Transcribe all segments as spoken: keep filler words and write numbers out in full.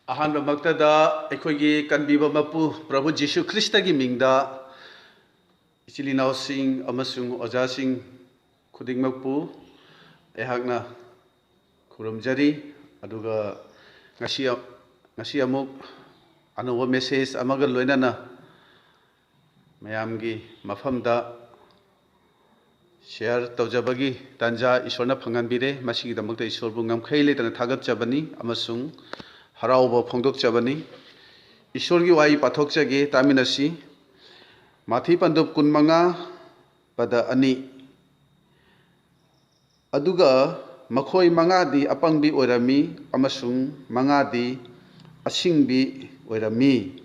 ꯑꯍꯥꯟꯕꯃꯛꯇꯗ ꯑꯩꯈꯣꯏꯒꯤ ꯀꯟꯕꯤꯕ ꯃꯄꯨ ꯄ꯭ꯔꯚꯨ ꯖꯤꯁꯨ ꯈ꯭ꯔꯤꯁꯇꯒꯤ ꯃꯤꯡꯗ ꯏꯆꯤꯜ ꯏꯅꯥꯎꯁꯤꯡ ꯑꯃꯁꯨꯡ ꯑꯣꯖꯥꯁꯤꯡ ꯈꯨꯗꯤꯡꯃꯛꯄꯨ ꯑꯩꯍꯥꯛꯅ ꯈꯨꯔꯨꯝꯖꯔꯤ꯫ ꯑꯗꯨꯒ ꯉꯁꯤ, ꯉꯁꯤ ꯑꯃꯨꯛ ꯑꯅꯧꯕ message ꯑꯃꯒ ꯂꯣꯏꯅꯅ ꯃꯌꯥꯝꯒꯤ ꯃꯐꯝꯗ share ꯇꯧꯖꯕꯒꯤ ꯇꯥꯟꯖꯥ ꯏꯁꯣꯔꯅ ꯐꯪꯍꯟꯕꯤꯔꯦ꯫ ꯃꯁꯤꯒꯤꯗꯃꯛꯇ ꯏꯁꯣꯔꯕꯨ ꯉꯝꯈꯩ ꯂꯩꯇꯅ ꯊꯥꯒꯠꯆꯕꯅꯤ ꯑꯃꯁꯨꯡ ꯍꯔꯥꯎꯕ ꯐꯣꯡꯗꯣꯛꯆꯕꯅꯤ꯫ ꯏꯁꯣꯔꯒꯤ ꯋꯥꯍꯩ ꯄꯥꯊꯣꯛꯆꯒꯦ, ꯇꯥꯃꯤꯟꯅꯁꯤ꯫ ꯃꯥꯊꯤ ꯄꯟꯗꯨꯞ ꯀꯨꯟꯃꯉꯥ, ꯄꯗ ꯑꯅꯤ꯫ ꯑꯗꯨꯒ ꯃꯈꯣꯏ ꯃꯉꯥꯗꯤ ꯑꯄꯪꯕꯤ ꯑꯣꯏꯔꯝꯃꯤ ꯑꯃꯁꯨꯡ ꯃꯉꯥꯗꯤ ꯑꯁꯤꯡꯕꯤ ꯑꯣꯏꯔꯝꯃꯤ꯫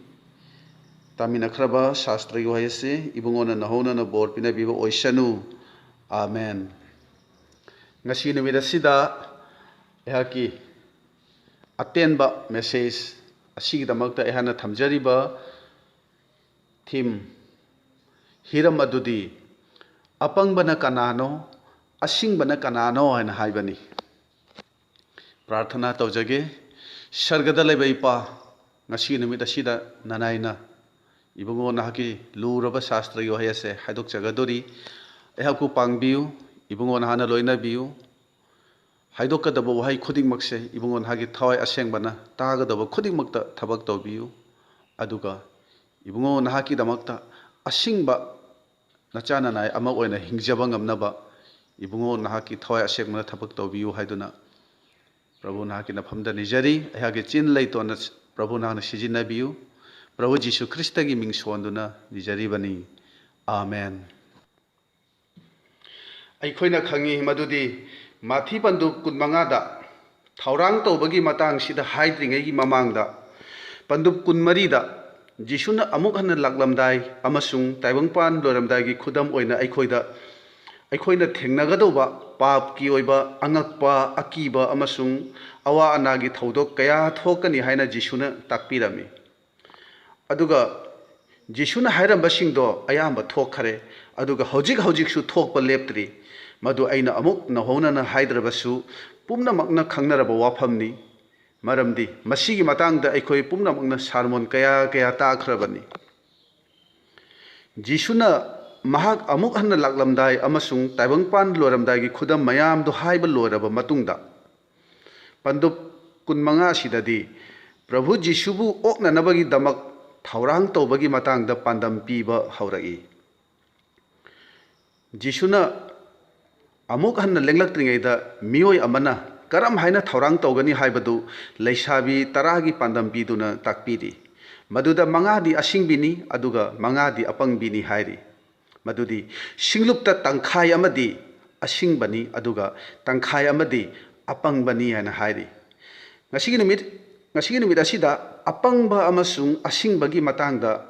ꯇꯥꯃꯤꯟꯅꯈ꯭ꯔꯕ ꯁꯥꯁꯇ꯭ꯔꯒꯤ ꯋꯥꯍꯩ ꯑꯁꯤ ꯏꯕꯨꯡꯉꯣꯅ ꯅꯍꯧꯅꯅ ꯕꯣꯔ ꯄꯤꯅꯕꯤꯕ ꯑꯣꯏꯁꯅꯨ꯫ ꯑꯥꯃꯦꯟ꯫ ꯉꯁꯤ ꯅꯨꯃꯤꯠ ꯑꯁꯤꯗ ꯑꯩꯍꯥꯛꯀꯤ ꯑꯇꯦꯟꯕ message ꯑꯁꯤꯒꯤꯗꯃꯛꯇ ꯑꯩꯍꯥꯛꯅ ꯊꯝꯖꯔꯤꯕ theme, ꯍꯤꯔꯝ ꯑꯗꯨꯗꯤ "ꯑꯄꯪꯕꯅ ꯀꯅꯥꯅꯣ, ꯑꯁꯤꯡꯕꯅ ꯀꯅꯥꯅꯣ?" ꯍꯥꯏꯅ ꯍꯥꯏꯕꯅꯤ꯫ ꯄ꯭ꯔꯥꯔꯊꯅꯥ ꯇꯧꯖꯒꯦ꯫ ꯁꯔꯒꯗ ꯂꯩꯕ ꯏꯄꯥ, ꯉꯁꯤ ꯅꯨꯃꯤꯠ ꯑꯁꯤꯗ ꯅꯅꯥꯏꯅ ꯏꯕꯨꯡꯉꯣ ꯅꯍꯥꯛꯀꯤ ꯂꯨꯔꯕ ꯁꯥꯁꯇ꯭ꯔꯒꯤ ꯋꯥꯍꯩ ꯑꯁꯦ ꯍꯥꯏꯗꯣꯛꯆꯒꯗꯣꯔꯤ꯫ ꯑꯩꯍꯥꯛꯄꯨ ꯄꯥꯡꯕꯤꯌꯨ, ꯏꯕꯨꯡꯉꯣ ꯅꯍꯥꯛꯅ ꯂꯣꯏꯅꯕꯤꯌꯨ꯫ ꯍꯥꯏꯗꯣꯛꯀꯗꯕ ꯋꯥꯍꯩ ꯈꯨꯗꯤꯡꯃꯛꯁꯦ ꯏꯕꯨꯡꯉꯣ ꯅꯍꯥꯛꯀꯤ ꯊꯋꯥꯏ ꯑꯁꯦꯡꯕꯅ ꯇꯥꯒꯗꯕ ꯈꯨꯗꯤꯡꯃꯛꯇ ꯊꯕꯛ ꯇꯧꯕꯤꯌꯨ꯫ ꯑꯗꯨꯒ ꯏꯕꯨꯡꯉꯣ ꯅꯍꯥꯛꯀꯤꯗꯃꯛꯇ ꯑꯁꯤꯡꯕ ꯅꯆꯥ ꯅꯅꯥꯏ ꯑꯃ ꯑꯣꯏꯅ ꯍꯤꯡꯖꯕ ꯉꯝꯅꯕ ꯏꯕꯨꯡꯉꯣ ꯅꯍꯥꯛꯀꯤ ꯊꯋꯥꯏ ꯑꯁꯦꯡꯕꯅ ꯊꯕꯛ ꯇꯧꯕꯤꯌꯨ ꯍꯥꯏꯗꯨꯅ ꯄ꯭ꯔꯚꯨ ꯅꯍꯥꯛꯀꯤ ꯅꯐꯝꯗ ꯅꯤꯖꯔꯤ꯫ ꯑꯩꯍꯥꯛꯀꯤ ꯆꯤꯟ ꯂꯩꯇꯣꯟꯅ ꯄ꯭ꯔꯚꯨ ꯅꯍꯥꯛꯅ ꯁꯤꯖꯤꯟꯅꯕꯤꯌꯨ꯫ ꯄ꯭ꯔꯚꯨ ꯖꯤꯁꯨ ꯈ꯭ꯔꯤꯁꯇꯒꯤ ꯃꯤꯡ ꯁꯣꯟꯗꯨꯅ ꯅꯤꯖꯔꯤꯕꯅꯤ꯫ ꯑꯥꯃꯦꯟ꯫ ꯑꯩꯈꯣꯏꯅ ꯈꯪꯉꯤ ꯃꯗꯨꯗꯤ ꯃꯥꯊꯤ ꯄꯟꯗꯨꯞ ꯀꯨꯟꯃꯉꯥꯗ ꯊꯧꯔꯥꯡ ꯇꯧꯕꯒꯤ ꯃꯇꯥꯡꯁꯤꯗ ꯍꯥꯏꯗ꯭ꯔꯤꯉꯩꯒꯤ ꯃꯃꯥꯡꯗ, ꯄꯟꯗꯨꯞ ꯀꯨꯟꯃꯔꯤꯗ ꯖꯤꯁꯨꯅ ꯑꯃꯨꯛ ꯍꯟꯅ ꯂꯥꯛꯂꯝꯗꯥꯏ ꯑꯃꯁꯨꯡ ꯇꯥꯏꯕꯪꯄꯥꯟ ꯂꯣꯏꯔꯝꯗꯥꯏꯒꯤ ꯈꯨꯗꯝ ꯑꯣꯏꯅ ꯑꯩꯈꯣꯏꯗ, ꯑꯩꯈꯣꯏꯅ ꯊꯦꯡꯅꯒꯗꯧꯕ ꯄꯥꯞꯀꯤ ꯑꯣꯏꯕ ꯑꯉꯛꯄ, ꯑꯀꯤꯕ ꯑꯃꯁꯨꯡ ꯑꯋꯥ ꯑꯅꯥꯒꯤ ꯊꯧꯗꯣꯛ ꯀꯌꯥ ꯊꯣꯛꯀꯅꯤ ꯍꯥꯏꯅ ꯖꯤꯁꯨꯅ ꯇꯥꯛꯄꯤꯔꯝꯃꯤ꯫ ꯑꯗꯨꯒ ꯖꯤꯁꯨꯅ ꯍꯥꯏꯔꯝꯕꯁꯤꯡꯗꯣ ꯑꯌꯥꯝꯕ ꯊꯣꯛꯈꯔꯦ, ꯑꯗꯨꯒ ꯍꯧꯖꯤꯛ ꯍꯧꯖꯤꯛꯁꯨ ꯊꯣꯛꯄ ꯂꯦꯞꯇ꯭ꯔꯤ꯫ ꯃꯗꯨ ꯑꯩꯅ ꯑꯃꯨꯛ ꯅꯧꯍꯧꯅꯅ ꯍꯥꯏꯗ꯭ꯔꯕꯁꯨ ꯄꯨꯝꯅꯃꯛꯅ ꯈꯪꯅꯔꯕ ꯋꯥꯐꯝꯅꯤ꯫ ꯃꯔꯝꯗꯤ ꯃꯁꯤꯒꯤ ꯃꯇꯥꯡꯗ ꯑꯩꯈꯣꯏ ꯄꯨꯝꯅꯃꯛꯅ ꯁꯥꯔꯃꯣꯟ ꯀꯌꯥ ꯀꯌꯥ ꯇꯥꯈ꯭ꯔꯕꯅꯤ꯫ ꯖꯤꯁꯨꯅ ꯃꯍꯥꯛ ꯑꯃꯨꯛ ꯍꯟꯅ ꯂꯥꯛꯂꯝꯗꯥꯏ ꯑꯃꯁꯨꯡ ꯇꯥꯏꯕꯪꯄꯥꯟ ꯂꯣꯏꯔꯝꯗꯥꯏꯒꯤ ꯈꯨꯗꯝ ꯃꯌꯥꯝꯗꯨ ꯍꯥꯏꯕ ꯂꯣꯏꯔꯕ ꯃꯇꯨꯡꯗ, ꯄꯟꯗꯨꯞ ꯀꯨꯟꯃꯉꯥ ꯑꯁꯤꯗꯗꯤ ꯄ꯭ꯔꯚꯨ ꯖꯤꯁꯨꯕꯨ ꯑꯣꯛꯅꯅꯕꯒꯤꯗꯃꯛ ꯊꯧꯔꯥꯡ ꯇꯧꯕꯒꯤ ꯃꯇꯥꯡꯗ ꯄꯥꯟꯗꯝ ꯄꯤꯕ ꯍꯧꯔꯛꯏ꯫ ꯖꯤꯁꯨꯅ ꯑꯃꯨꯛ ꯍꯟꯅ ꯂꯦꯡꯂꯛꯇ꯭ꯔꯤꯉꯩꯗ ꯃꯤꯑꯣꯏ ꯑꯃꯅ ꯀꯔꯝ ꯍꯥꯏꯅ ꯊꯧꯔꯥꯡ ꯇꯧꯒꯅꯤ ꯍꯥꯏꯕꯗꯨ ꯂꯩꯁꯥꯕꯤ ꯇꯔꯥꯒꯤ ꯄꯥꯟꯗꯝ ꯄꯤꯗꯨꯅ ꯇꯥꯛꯄꯤꯔꯤ꯫ ꯃꯗꯨꯗ ꯃꯉꯥꯗꯤ ꯑꯁꯤꯡꯕꯤꯅꯤ, ꯑꯗꯨꯒ ꯃꯉꯥꯗꯤ ꯑꯄꯪꯕꯤꯅꯤ ꯍꯥꯏꯔꯤ꯫ ꯃꯗꯨꯗꯤ ꯁꯤꯡꯂꯨꯞꯇ ꯇꯪꯈꯥꯏ ꯑꯃꯗꯤ ꯑꯁꯤꯡꯕꯅꯤ, ꯑꯗꯨꯒ ꯇꯪꯈꯥꯏ ꯑꯃꯗꯤ ꯑꯄꯪꯕꯅꯤ ꯍꯥꯏꯅ ꯍꯥꯏꯔꯤ꯫ ꯉꯁꯤꯒꯤ ꯅꯨꯃꯤꯠ, ꯉꯁꯤꯒꯤ ꯅꯨꯃꯤꯠ ꯑꯁꯤꯗ ꯑꯄꯪꯕ ꯑꯃꯁꯨꯡ ꯑꯁꯤꯡꯕꯒꯤ ꯃꯇꯥꯡꯗ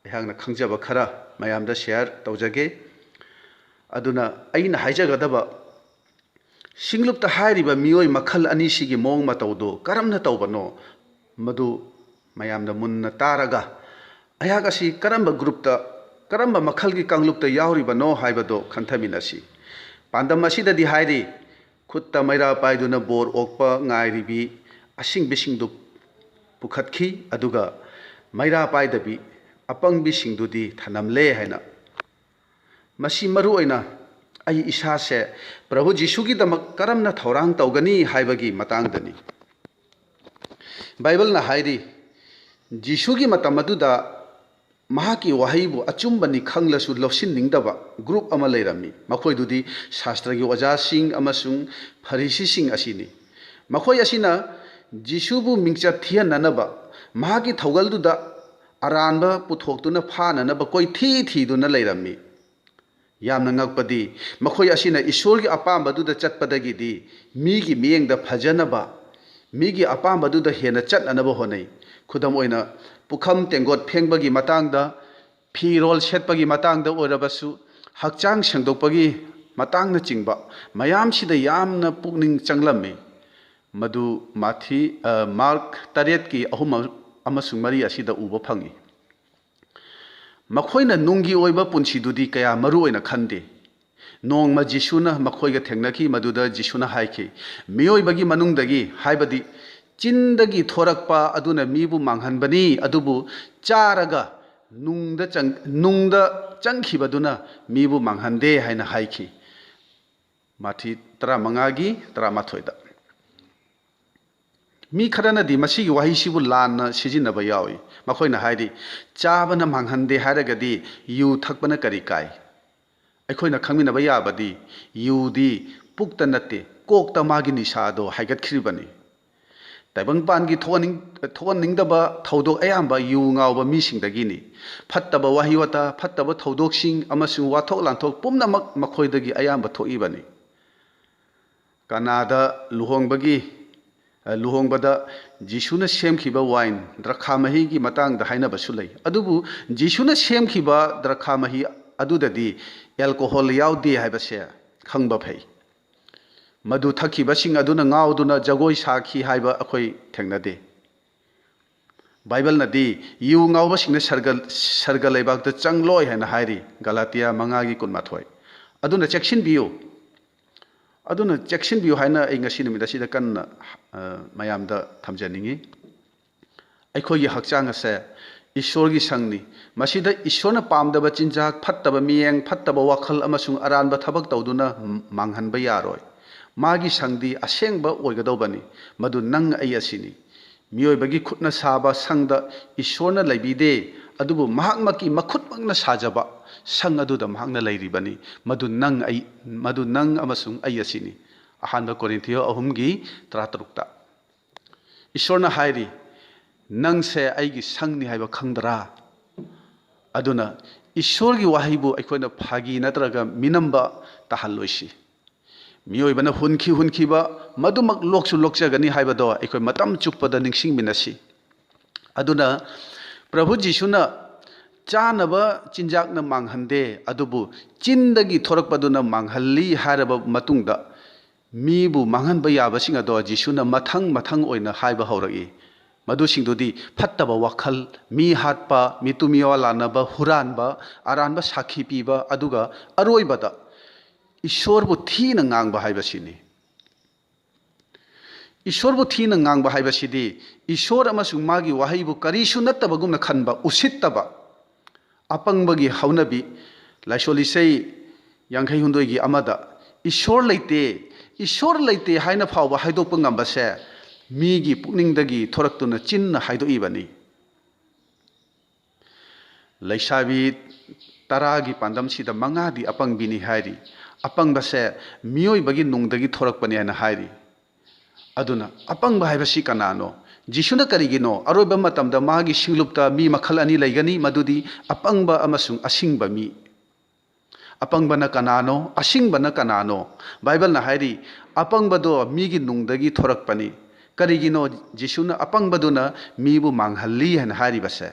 ꯑꯩꯍꯥꯛꯅ ꯈꯪꯖꯕ ꯈꯔ ꯃꯌꯥꯝꯗ share ꯇꯧꯖꯒꯦ꯫ ꯑꯗꯨꯅ ꯑꯩꯅ ꯍꯥꯏꯖꯒꯗꯕ, ꯁꯤꯡꯂꯨꯞꯇ ꯍꯥꯏꯔꯤꯕ ꯃꯤꯑꯣꯏ ꯃꯈꯜ ꯑꯅꯤꯁꯤꯒꯤ ꯃꯑꯣꯡ ꯃꯇꯧꯗꯨ ꯀꯔꯝꯅ ꯇꯧꯕꯅꯣ, ꯃꯗꯨ ꯃꯌꯥꯝꯅ ꯃꯨꯟꯅ ꯇꯥꯔꯒ, ꯑꯩꯍꯥꯛ ꯑꯁꯤ ꯀꯔꯝꯕ groupꯇ, ꯀꯔꯝꯕ ꯃꯈꯜꯒꯤ ꯀꯥꯡꯂꯨꯞꯇ ꯌꯥꯎꯔꯤꯕꯅꯣ ꯍꯥꯏꯕꯗꯨ ꯈꯟꯊꯃꯤꯟꯅꯁꯤ꯫ ꯄꯥꯟꯗꯝ ꯑꯁꯤꯗꯗꯤ ꯍꯥꯏꯔꯤ, ꯈꯨꯠꯇ ꯃꯩꯔꯥ ꯄꯥꯏꯗꯨꯅ ꯕꯣꯔ ꯑꯣꯛꯄ ꯉꯥꯏꯔꯤꯕꯤ ꯑꯁꯤꯡꯕꯤꯁꯤꯡꯗꯨ ꯄꯨꯈꯠꯈꯤ, ꯑꯗꯨꯒ ꯃꯩꯔꯥ ꯄꯥꯏꯗꯕꯤ ꯑꯄꯪꯕꯤꯁꯤꯡꯗꯨꯗꯤ ꯊꯅꯝꯂꯦ ꯍꯥꯏꯅ꯫ ꯃꯁꯤ ꯃꯔꯨ ꯑꯣꯏꯅ ꯑꯩ ꯏꯁꯥꯁꯦ ꯄ꯭ꯔꯚꯨ ꯖꯤꯁꯨꯒꯤꯗꯃꯛ ꯀꯔꯝꯅ ꯊꯧꯔꯥꯡ ꯇꯧꯒꯅꯤ ꯍꯥꯏꯕꯒꯤ ꯃꯇꯥꯡꯗꯅꯤ꯫ ꯕꯥꯏꯕꯜꯅ ꯍꯥꯏꯔꯤ, ꯖꯤꯁꯨꯒꯤ ꯃꯇꯝ ꯑꯗꯨꯗ ꯃꯍꯥꯛꯀꯤ ꯋꯥꯍꯩꯕꯨ ꯑꯆꯨꯝꯕꯅꯤ ꯈꯪꯂꯁꯨ ꯂꯧꯁꯤꯟꯅꯤꯡꯗꯕ group ꯑꯃ ꯂꯩꯔꯝꯃꯤ꯫ ꯃꯈꯣꯏꯗꯨꯗꯤ ꯁꯥꯁꯇ꯭ꯔꯒꯤ ꯑꯣꯖꯥꯁꯤꯡ ꯑꯃꯁꯨꯡ ꯐꯔꯤꯁꯤꯁꯤꯡ ꯑꯁꯤꯅꯤ꯫ ꯃꯈꯣꯏ ꯑꯁꯤꯅ ꯖꯤꯁꯨꯕꯨ ꯃꯤꯡꯆꯠ ꯊꯤꯍꯟꯅꯅꯕ, ꯃꯍꯥꯛꯀꯤ ꯊꯧꯒꯜꯗꯨꯗ ꯑꯔꯥꯟꯕ ꯄꯨꯊꯣꯛꯇꯨꯅ ꯐꯥꯅꯅꯕ ꯀꯣꯏꯊꯤ ꯊꯤꯗꯨꯅ ꯂꯩꯔꯝꯃꯤ꯫ ꯌꯥꯝꯅ ꯉꯛꯄꯗꯤ, ꯃꯈꯣꯏ ꯑꯁꯤꯅ ꯏꯁꯣꯔꯒꯤ ꯑꯄꯥꯝꯕꯗꯨꯗ ꯆꯠꯄꯗꯒꯤꯗꯤ ꯃꯤꯒꯤ ꯃꯤꯠꯌꯦꯡꯗ ꯐꯖꯅꯕ, ꯃꯤꯒꯤ ꯑꯄꯥꯝꯕꯗꯨꯗ ꯍꯦꯟꯅ ꯆꯠꯅꯅꯕ ꯍꯣꯠꯅꯩ꯫ ꯈꯨꯗꯝ ꯑꯣꯏꯅ, ꯄꯨꯈꯝ ꯇꯦꯡꯀꯣꯠ ꯐꯦꯡꯕꯒꯤ ꯃꯇꯥꯡꯗ, ꯐꯤꯔꯣꯜ ꯁꯦꯠꯄꯒꯤ ꯃꯇꯥꯡꯗ ꯑꯣꯏꯔꯕꯁꯨ, ꯍꯛꯆꯥꯡ ꯁꯦꯡꯗꯣꯛꯄꯒꯤ ꯃꯇꯥꯡꯅꯆꯤꯡꯕ ꯃꯌꯥꯝꯁꯤꯗ ꯌꯥꯝꯅ ꯄꯨꯛꯅꯤꯡ ꯆꯪꯂꯝꯃꯤ꯫ ꯃꯗꯨ ꯃꯥꯊꯤ-, ꯑ, ꯃꯥꯔꯛ ꯇꯔꯦꯠꯀꯤ ꯑꯍꯨꯝ ꯑꯃꯁꯨꯡ ꯃꯔꯤ ꯑꯁꯤꯗ ꯎꯕ ꯐꯪꯏ꯫ ꯃꯈꯣꯏꯅ ꯅꯨꯡꯒꯤ ꯑꯣꯏꯕ ꯄꯨꯟꯁꯤꯗꯨꯗꯤ ꯀꯌꯥ ꯃꯔꯨ ꯑꯣꯏꯅ ꯈꯟꯗꯦ꯫ ꯅꯣꯡꯃ ꯖꯤꯁꯨꯅ ꯃꯈꯣꯏꯒ ꯊꯦꯡꯅꯈꯤ, ꯃꯗꯨꯗ ꯖꯤꯁꯨꯅ ꯍꯥꯏꯈꯤ, "ꯃꯤꯑꯣꯏꯕꯒꯤ ꯃꯅꯨꯡꯗꯒꯤ, ꯍꯥꯏꯕꯗꯤ ꯆꯤꯟꯗꯒꯤ ꯊꯣꯔꯛꯄ ꯑꯗꯨꯅ ꯃꯤꯕꯨ ꯃꯥꯡꯍꯟꯕꯅꯤ, ꯑꯗꯨꯕꯨ ꯆꯥꯔꯒ ꯅꯨꯡꯗ ꯆꯪ-, ꯅꯨꯡꯗ ꯆꯪꯈꯤꯕꯗꯨꯅ ꯃꯤꯕꯨ ꯃꯥꯡꯍꯟꯗꯦ ꯍꯥꯏꯅ ꯍꯥꯏꯈꯤ꯫ ꯃꯥꯊꯤ ꯇꯔꯥꯃꯉꯥꯒꯤ ꯇꯔꯥꯃꯥꯊꯣꯏꯗ꯫ ꯃꯤ ꯈꯔꯅꯗꯤ ꯃꯁꯤꯒꯤ ꯋꯥꯍꯩꯁꯤꯕꯨ ꯂꯥꯟꯅ ꯁꯤꯖꯤꯟꯅꯕ ꯌꯥꯎꯏ꯫ ꯃꯈꯣꯏꯅ ꯍꯥꯏꯔꯤ, "ꯆꯥꯕꯅ ꯃꯥꯡꯍꯟꯗꯦ ꯍꯥꯏꯔꯒꯗꯤ ꯌꯨ ꯊꯛꯄꯅ ꯀꯔꯤ ꯀꯥꯏ?" ꯑꯩꯈꯣꯏꯅ ꯈꯪꯃꯤꯟꯅꯕ ꯌꯥꯕꯗꯤ ꯌꯨꯗꯤ ꯄꯨꯛꯇ ꯅꯠꯇꯦ, ꯀꯣꯛꯇ ꯃꯥꯒꯤ ꯅꯤꯁꯥ ꯑꯗꯣ ꯍꯥꯏꯒꯠꯈ꯭ꯔꯤꯕꯅꯤ꯫ ꯇꯥꯏꯕꯪꯄꯥꯟꯒꯤ ꯊꯣꯛꯍꯟꯅꯤꯡ-, ꯊꯣꯛꯍꯟꯅꯤꯡꯗꯕ ꯊꯧꯗꯣꯛ ꯑꯌꯥꯝꯕ ꯌꯨ ꯉꯥꯎꯕ ꯃꯤꯁꯤꯡꯗꯒꯤꯅꯤ꯫ ꯐꯠꯇꯕ ꯋꯥꯍꯩ ꯋꯥꯇꯥ, ꯐꯠꯇꯕ ꯊꯧꯗꯣꯛꯁꯤꯡ ꯑꯃꯁꯨꯡ ꯋꯥꯊꯣꯛ ꯂꯥꯟꯊꯣꯛ ꯄꯨꯝꯅꯃꯛ ꯃꯈꯣꯏꯗꯒꯤ ꯑꯌꯥꯝꯕ ꯊꯣꯛꯏꯕꯅꯤ꯫ ꯀꯅꯥꯗ ꯂꯨꯍꯣꯡꯕꯒꯤ, ꯑ, ꯂꯨꯍꯣꯡꯕꯗ ꯖꯤꯁꯨꯅ ꯁꯦꯝꯈꯤꯕ ꯋꯥꯏꯟ, ꯗ꯭ꯔꯈꯥ ꯃꯍꯤꯒꯤ ꯃꯇꯥꯡꯗ ꯍꯥꯏꯅꯕꯁꯨ ꯂꯩ꯫ ꯑꯗꯨꯕꯨ ꯖꯤꯁꯨꯅ ꯁꯦꯝꯈꯤꯕ ꯗ꯭ꯔꯈꯥ ꯃꯍꯤ ꯑꯗꯨꯗꯗꯤ alcohol ꯌꯥꯎꯗꯦ ꯍꯥꯏꯕꯁꯦ ꯈꯪꯕ ꯐꯩ꯫ ꯃꯗꯨ ꯊꯛꯈꯤꯕꯁꯤꯡ ꯑꯗꯨꯅ ꯉꯥꯎꯗꯨꯅ ꯖꯒꯣꯏ ꯁꯥꯈꯤ ꯍꯥꯏꯕ ꯑꯩꯈꯣꯏ ꯊꯦꯡꯅꯗꯦ꯫ ꯕꯥꯏꯕꯜꯅꯗꯤ ꯌꯨ ꯉꯥꯎꯕꯁꯤꯡꯅ ꯁꯔꯒ, ꯁꯔꯒ ꯂꯩꯕꯥꯛꯇ ꯆꯪꯂꯣꯏ ꯍꯥꯏꯅ ꯍꯥꯏꯔꯤ, ꯒꯂꯥꯇꯤꯌꯥ ꯃꯉꯥꯒꯤ ꯀꯨꯟꯃꯥꯊꯣꯏ꯫ ꯑꯗꯨꯅ ꯆꯦꯛꯁꯤꯟꯕꯤꯌꯨ꯫ ꯑꯗꯨꯅ ꯆꯦꯛꯁꯤꯟꯕꯤꯌꯨ ꯍꯥꯏꯅ ꯑꯩ ꯉꯁꯤ ꯅꯨꯃꯤꯠ ꯑꯁꯤꯗ ꯀꯟꯅ, ꯑ, ꯃꯌꯥꯝꯗ ꯊꯝꯖꯅꯤꯡꯏ꯫ ꯑꯩꯈꯣꯏꯒꯤ ꯍꯛꯆꯥꯡ ꯑꯁꯦ ꯏꯁꯣꯔꯒꯤ ꯁꯪꯅꯤ꯫ ꯃꯁꯤꯗ ꯏꯁꯣꯔꯅ ꯄꯥꯝꯗꯕ ꯆꯤꯟꯖꯥꯛ, ꯐꯠꯇꯕ ꯃꯤꯠꯌꯦꯡ, ꯐꯠꯇꯕ ꯋꯥꯈꯜ ꯑꯃꯁꯨꯡ ꯑꯔꯥꯟꯕ ꯊꯕꯛ ꯇꯧꯗꯨꯅ ꯃꯥꯡꯍꯟꯕ ꯌꯥꯔꯣꯏ꯫ ꯃꯥꯒꯤ ꯁꯪꯗꯤ ꯑꯁꯦꯡꯕ ꯑꯣꯏꯒꯗꯧꯕꯅꯤ꯫ ꯃꯗꯨ ꯅꯪ ꯑꯩ ꯑꯁꯤꯅꯤ꯫ ꯃꯤꯑꯣꯏꯕꯒꯤ ꯈꯨꯠꯅ ꯁꯥꯕ ꯁꯪꯗ ꯏꯁꯣꯔꯅ ꯂꯩꯕꯤꯗꯦ, ꯑꯗꯨꯕꯨ ꯃꯍꯥꯛꯃꯛꯀꯤ ꯃꯈꯨꯠꯃꯛꯅ ꯁꯥꯖꯕ ꯁꯪ ꯑꯗꯨꯗ ꯃꯍꯥꯛꯅ ꯂꯩꯔꯤꯕꯅꯤ꯫ ꯃꯗꯨ ꯅꯪ ꯑꯩ, ꯃꯗꯨ ꯅꯪ ꯑꯃꯁꯨꯡ ꯑꯩ ꯑꯁꯤꯅꯤ꯫ ꯑꯍꯥꯟꯕ ꯀꯣꯔꯤꯟꯊꯤꯌꯣ ꯑꯍꯨꯝꯒꯤ ꯇꯔꯥꯇꯔꯨꯛꯇ꯫ ꯏꯁꯣꯔꯅ ꯍꯥꯏꯔꯤ, "ꯅꯪꯁꯦ ꯑꯩꯒꯤ ꯁꯪꯅꯤ ꯍꯥꯏꯕ ꯈꯪꯗ꯭ꯔꯥ?" ꯑꯗꯨꯅ ꯏꯁꯣꯔꯒꯤ ꯋꯥꯍꯩꯕꯨ ꯑꯩꯈꯣꯏꯅ ꯐꯥꯒꯤ ꯅꯠꯇ꯭ꯔꯒ ꯃꯤꯅꯝꯕ ꯇꯥꯍꯜꯂꯣꯏꯁꯤ꯫ ꯃꯤꯑꯣꯏꯕꯅ ꯍꯨꯟꯈꯤ ꯍꯨꯟꯈꯤꯕ ꯃꯗꯨꯃꯛ ꯂꯣꯛꯁꯨ ꯂꯣꯛꯆꯒꯅꯤ ꯍꯥꯏꯕꯗꯣ ꯑꯩꯈꯣꯏ ꯃꯇꯝ ꯆꯨꯞꯄꯗ ꯅꯤꯡꯁꯤꯡꯃꯤꯟꯅꯁꯤ꯫ ꯑꯗꯨꯅ ꯄ꯭ꯔꯚꯨ ꯖꯤꯁꯨꯅ ꯆꯥꯅꯕ ꯆꯤꯟꯖꯥꯛꯅ ꯃꯥꯡꯍꯟꯗꯦ, ꯑꯗꯨꯕꯨ ꯆꯤꯟꯗꯒꯤ ꯊꯣꯔꯛꯄꯗꯨꯅ ꯃꯥꯡꯍꯜꯂꯤ ꯍꯥꯏꯔꯕ ꯃꯇꯨꯡꯗ, ꯃꯤꯕꯨ ꯃꯥꯡꯍꯟꯕ ꯌꯥꯕꯁꯤꯡ ꯑꯗꯣ ꯖꯤꯁꯨꯅ ꯃꯊꯪ ꯃꯊꯪ ꯑꯣꯏꯅ ꯍꯥꯏꯕ ꯍꯧꯔꯛꯏ꯫ ꯃꯗꯨꯁꯤꯡꯗꯨꯗꯤ ꯐꯠꯇꯕ ꯋꯥꯈꯜ, ꯃꯤ ꯍꯥꯠꯄ, ꯃꯤꯇꯨ ꯃꯤꯋꯥ ꯂꯥꯟꯅꯕ, ꯍꯨꯔꯥꯟꯕ, ꯑꯔꯥꯟꯕ ꯁꯥꯈꯤ ꯄꯤꯕ, ꯑꯗꯨꯒ ꯑꯔꯣꯏꯕꯗ ꯏꯁꯣꯔꯕꯨ ꯊꯤꯅ ꯉꯥꯡꯕ ꯍꯥꯏꯕꯁꯤꯅꯤ꯫ ꯏꯁꯣꯔꯕꯨ ꯊꯤꯅ ꯉꯥꯡꯕ ꯍꯥꯏꯕꯁꯤꯗꯤ ꯏꯁꯣꯔ ꯑꯃꯁꯨꯡ ꯃꯥꯒꯤ ꯋꯥꯍꯩꯕꯨ ꯀꯔꯤꯁꯨ ꯅꯠꯇꯕꯒꯨꯝꯅ ꯈꯟꯕ, ꯎꯁꯤꯠꯇꯕ, ꯑꯄꯪꯕꯒꯤ ꯍꯧꯅꯕꯤ꯫ ꯂꯥꯏꯁꯣꯜ ꯏꯁꯩ ꯌꯥꯡꯈꯩ ꯍꯨꯝꯗꯣꯏꯒꯤ ꯑꯃꯗ, "ꯏꯁꯣꯔ ꯂꯩꯇꯦ, ꯏꯁꯣꯔ ꯂꯩꯇꯦ" ꯍꯥꯏꯅ ꯐꯥꯎꯕ ꯍꯥꯏꯗꯣꯛꯄ ꯉꯝꯕꯁꯦ ꯃꯤꯒꯤ ꯄꯨꯛꯅꯤꯡꯗꯒꯤ ꯊꯣꯔꯛꯇꯨꯅ ꯆꯤꯟꯅ ꯍꯥꯏꯗꯣꯛꯏꯕꯅꯤ꯫ ꯂꯩꯁꯥꯕꯤ ꯇꯔꯥꯒꯤ ꯄꯥꯟꯗꯝꯁꯤꯗ ꯃꯉꯥꯗꯤ ꯑꯄꯪꯕꯤꯅꯤ ꯍꯥꯏꯔꯤ꯫ ꯑꯄꯪꯕꯁꯦ ꯃꯤꯑꯣꯏꯕꯒꯤ ꯅꯨꯡꯗꯒꯤ ꯊꯣꯔꯛꯄꯅꯤ ꯍꯥꯏꯅ ꯍꯥꯏꯔꯤ꯫ ꯑꯗꯨꯅ ꯑꯄꯪꯕ ꯍꯥꯏꯕꯁꯤ ꯀꯅꯥꯅꯣ? ꯖꯤꯁꯨꯅ ꯀꯔꯤꯒꯤꯅꯣ ꯑꯔꯣꯏꯕ ꯃꯇꯝꯗ ꯃꯥꯒꯤ ꯁꯤꯡꯂꯨꯞꯇ ꯃꯤ ꯃꯈꯜ ꯑꯅꯤ ꯂꯩꯒꯅꯤ, ꯃꯗꯨꯗꯤ ꯑꯄꯪꯕ ꯑꯃꯁꯨꯡ ꯑꯁꯤꯡꯕ ꯃꯤ? ꯑꯄꯪꯕꯅ ꯀꯅꯥꯅꯣ? ꯑꯁꯤꯡꯕꯅ ꯀꯅꯥꯅꯣ? ꯕꯥꯏꯕꯜꯅ ꯍꯥꯏꯔꯤ, "ꯑꯄꯪꯕꯗꯣ ꯃꯤꯒꯤ ꯅꯨꯡꯗꯒꯤ ꯊꯣꯔꯛꯄꯅꯤ"꯫ ꯀꯔꯤꯒꯤꯅꯣ ꯖꯤꯁꯨꯅ ꯑꯄꯪꯕꯗꯨꯅ ꯃꯤꯕꯨ ꯃꯥꯡꯍꯜꯂꯤ ꯍꯥꯏꯅ ꯍꯥꯏꯔꯤꯕꯁꯦ?